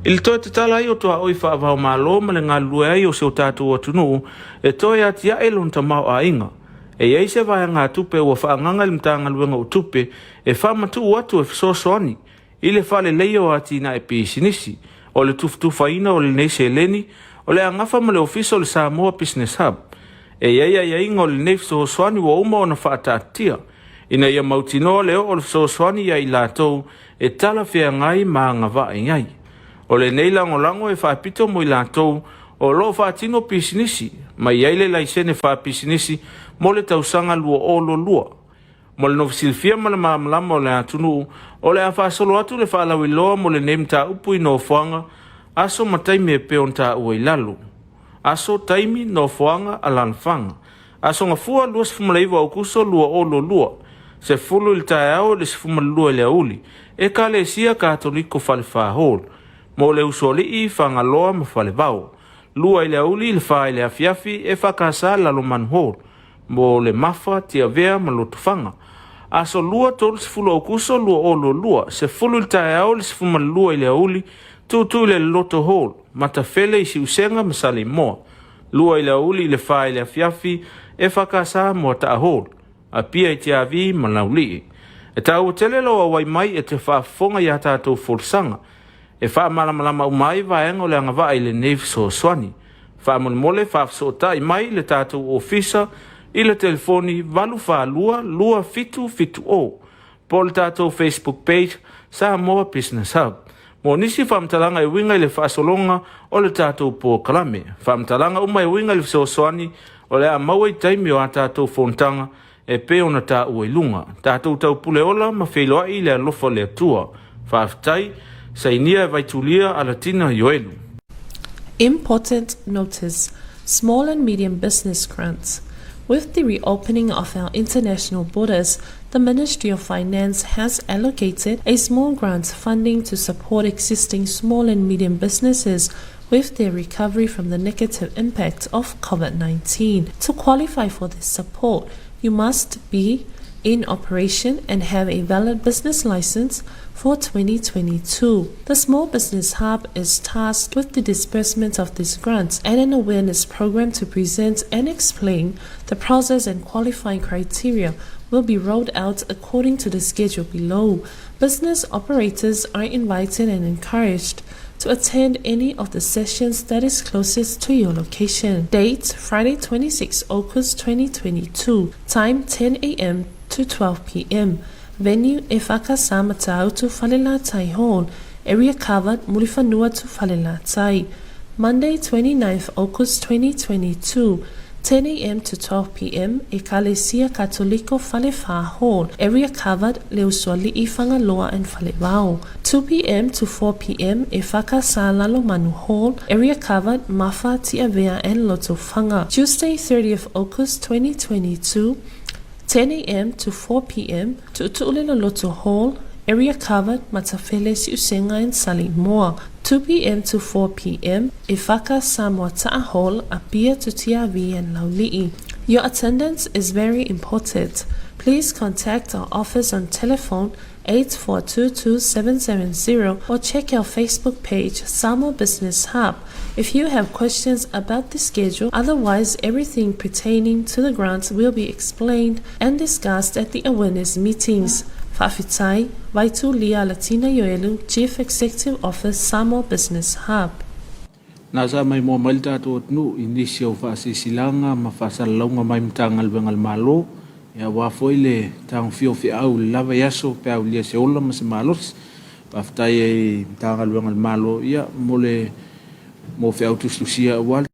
I le toe tatala ai o tuaoi faava-o-Malo ma le galulue ai o si o tatou atunuu e toe atiae lona tamaoaiga, e i ai se vaegatupe ua faaagaaga i le Matagaluega o Tupe e faamatuu atu e fesoasoani i le faaleleia o atinae pisinisi. O le tufatufaina o lenei seleni o le a gafa ma le Ofisa o le Samoa Business Hub. E i ai aiaiga o lenei fesoasoani ua uma ona faataatitia ina ia mautinoa le oo o le fesoasoani ia i latou e talafeagai ma agavaa i ai. O lenei lagolago e faapito mo i latou o lo o faatino pisinisi ma i ai le laisene faapisinisi mo le tausaga 2022. Mo le nofo silafia ma le malamalama o le atunuu, o le a faasolo atu le faalauiloa mo lenei mataupu i nofoaga, aso ma taimi e pei ona taua i lalo. Aso, taimi, nofoaga, alaalafaga. Aso Gafua 29 Aokuso 2022, 10 i le taeao i le 12 i le aoauli, Ekalesia Katoliko Falefa Hall, mo le Usoalii, Fagaloa ma Falevao. 2 i le aoauli i le 4 i le afiafi, EFKS Lalomanu Hall, mo le Mafa, Tiavea ma Lotofaga. Aso 2, 30 Aokuso 2022, 10 i le taeao i le 12 i le aoauli, Tutu i le Loloto Hall, Matafele i Siusega ma Saleimoa. 2 i le aoauli i le 4 i le afiafi, EFKS Moataa Hall, Apia i Tiavi ma Laulii. E taua tele lou auai mai e te faafofoga i a tatou folasaga. E faamalamalama uma ai vaega o le agavaa i lenei fesoasoani. Faamolemole faafesootai mai le tatou ofisa i le telefoni 842 2770 po o le tatou Facebook page Samoa Business Hub mo nisi faamatalaga e uiga i le faasologa o le tatou polokalame. Faamatalaga uma e uiga i le fesoasoani o le a maua i taimi o a tatou fonotaga e pei ona taua i luga. Tatou taupule ola ma feiloai i le alofa o le Atua. Faafetai. Sainia e Vaitulia Alatina Ioelu. Important notice Small and medium business grants. With the reopening of our international borders, the Ministry of Finance has allocated a small grant funding to support existing small and medium businesses with their recovery from the negative impact of COVID 19. To qualify for this support, you must be in operation and have a valid business license for 2022. The Small Business Hub is tasked with the disbursement of these grants and an awareness program to present and explain the process and qualifying criteria will be rolled out according to the schedule below. Business operators are invited and encouraged to attend any of the sessions that is closest to your location. Date Friday 26 August 2022. Time 10 a.m. to 12 p.m. Venue Efaka Samatau to Falelatai Hall. Area covered Murifanua to Falelatai. Monday 29th August 2022. 10 a.m. to 12 p.m. Ekalesia Katoliko Falefa Hall, area covered Leusoali'i Fagaloa and Falevao. 2 p.m. to 4 p.m. Efaka Sa Lalomanu Hall, area covered Mafa, Tiavea and Lotofaga. Tuesday 30th August 2022, 10 a.m. to 4 p.m. Tu'utu'uleloloto Loto Hall, area covered Matafele Siusenga and Salimoa. 2 p.m. to 4 p.m. Ifaka Samoa Ta'a Hall, Apia to Tiavi and Laulii. Your attendance is very important. Please contact our office on telephone 8422770 or check our Facebook page Samoa Business Hub if you have questions about the schedule. Otherwise, everything pertaining to the grants will be explained and discussed at the awareness meetings. Fa'afetai, Vaitulia Latina Ioelu, Chief Executive Office, Samoa Business Hub. Na sa maimoa mai le tatou atunuu i nisi o faasilasilaga ma faasalalauga mai Matagaluega a le Malo, aua foi le tagofia o feau i le lava i aso pe a ulia se ola ma se malosi. Faafetai ai i Matagaluega a le Malo ia mo le mo feau tusitusia aua le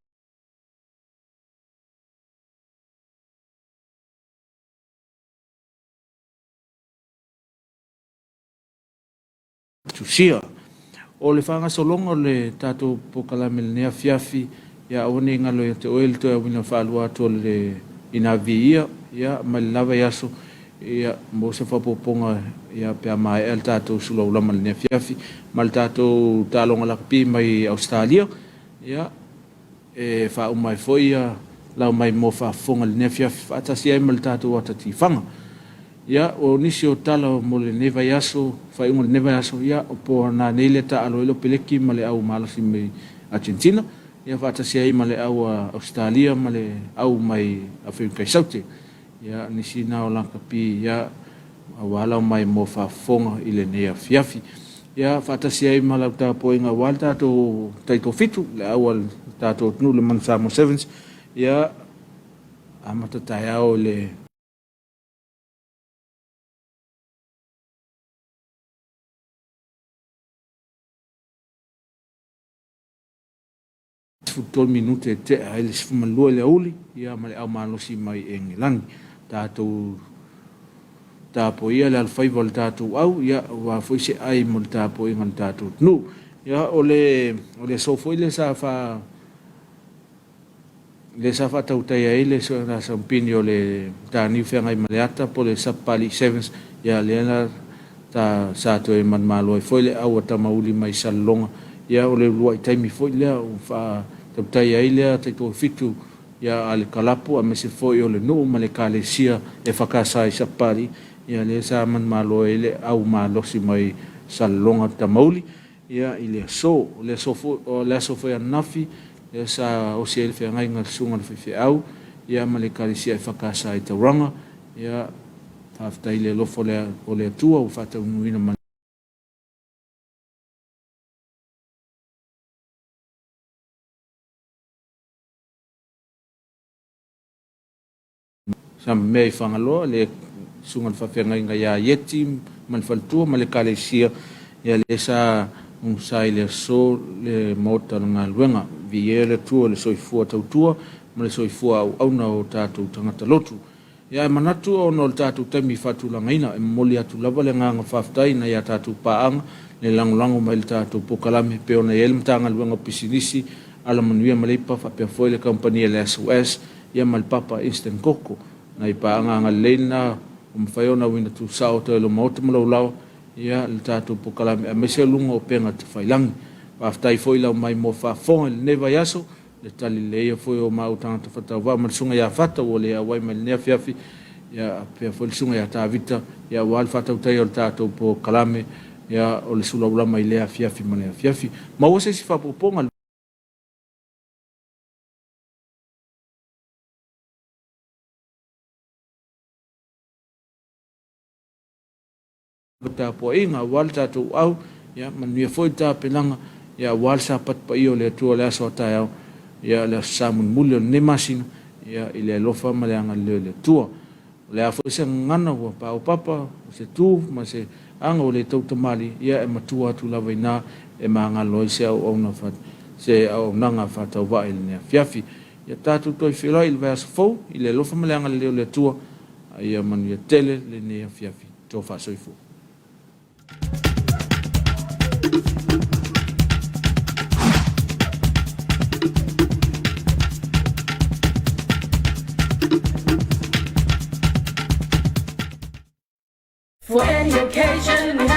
Tusia. O le faagasologa o le tatou polokalame i lenei afiafi, ia aua ne i galo ia te oe le toe auina faalua atu o le ina viia, ia, mai le lava i aso, ia, mo se faaopoopoga, ia, pe a maea le tatou sulaulama i lenei afiafi, ma le tatou taaloga lakapi mai Ausetalia. Ia, e faauma ai foi ia lau mai mo faafofoga i lenei afiafi faatasi ai ma le tatou ata tifaga. Ia, o nisi o tala mo lenei vaiaso, faaiuga o lenei vaiaso, ia, o po nanei lea taaalo ai le Peleki ma le au malosi mai Argentina, ia faatasi ai ma le au a Ausetalia ma le au mai Aferika i Saute. Ia, nisi na o lakapi, ia, aua lau mai mo faafofoga i lenei afiafi. Ia, faatasi ai ma lau tapuaiga aua le tatou taitoafitu, le au a le tatou atunuu le Manu Samoa Sevens, ia, amata taeao i le 13 minute e tea ai le 12 i le aoauli, ia ma le au malosi mai Engelani. Tatou tapuaia le alofaiva o le tatou au, ia aua foi se ai mo le tapuaiga a le tatou atunuu. Ia o le o le aso foi lea sa faa lea sa faatautaia ai le sampini o le Mataniu Feagai ma le Ata po o le Sapapalii Sevens, ia lea la ta sa toe manumalo ai foi le au a Tamauli mai Salelologa, ia o le uluai taimi foi lea ua faatautaia ai lea taitoafitu ia a le kalapu aemaise foi o le nuu ma le ekalesia e FKS i Sapapalii, ia lea sa manumalo ai le au malosi mai Salelologa Tamauli. Ia, i le aso, o le aso foi, o le aso foi ananafi, lea sa osi ai le feagaiga a le Susuga i le Faifeau, ia ma le Ekalesia EFKS i Tauranga. Ia, faafetai i le alofa o le, o le Atua ua faataunuuina ma Sa mea i Fagaloa le susuga i le faafeagaiga ia Ieti ma le faletua ma le ekalesia, ia lea sa gugusai i le aso le maota o le galuega. Viia le Atua i le soifua tautua ma le soifua auauna o tatou tagata lotu. Ia ae manatu ona o le tatou taimi faatulagaina, e momoli atu lava le agaga faafetai i nai a tatou paaga le lagolago mai i le tatou polokalame pei ona i ai le Matagaluega o Pisinisi, Alamanuia ma Leipa faapea foi le kamupani a le SOS ia ma le papa Instant Koko. Nai paaga agalelei lena ua mafai ona auina tuusao atu ai lou maota ma lou laoa ia le tatou polokalame aemaise o luga o upega tafailagi. Faafetai foi lau mai mo faafofoga i lenei vaiaso, le tali leleia foi o maua tagata faatauvaa ma le susuga ia Fata ua le auai mai lenei afiafi, ia faapea foi le susuga ia Tavita ia aua le faatautaia o le tatou polokalame ia o le sulaulama i lea afiafi ma lea afiafi. Maua se isi faaopoopoga. Tapuaiga aua le tatou au, ia manuia foi le tapenaga, ia aua le Sapati paia o le Atua le aso a taeao, ia le aso Sa mulimuli o lenei masina, ia i le alofa ma le agalelei o le Atua. O le a foi se gagana ua paopapa, o se tu ma se aga ua le tautamalii, ia e matua atu lava i ina e magalo ai se auauna se auaunaga faatauvaa i lenei afiafi. Ia tatou toe feiloai i le vaiaso fou i le alofa ma le agalelei o le Atua, a ia manuia tele lenei afiafi. Tofa soifua. For any occasion.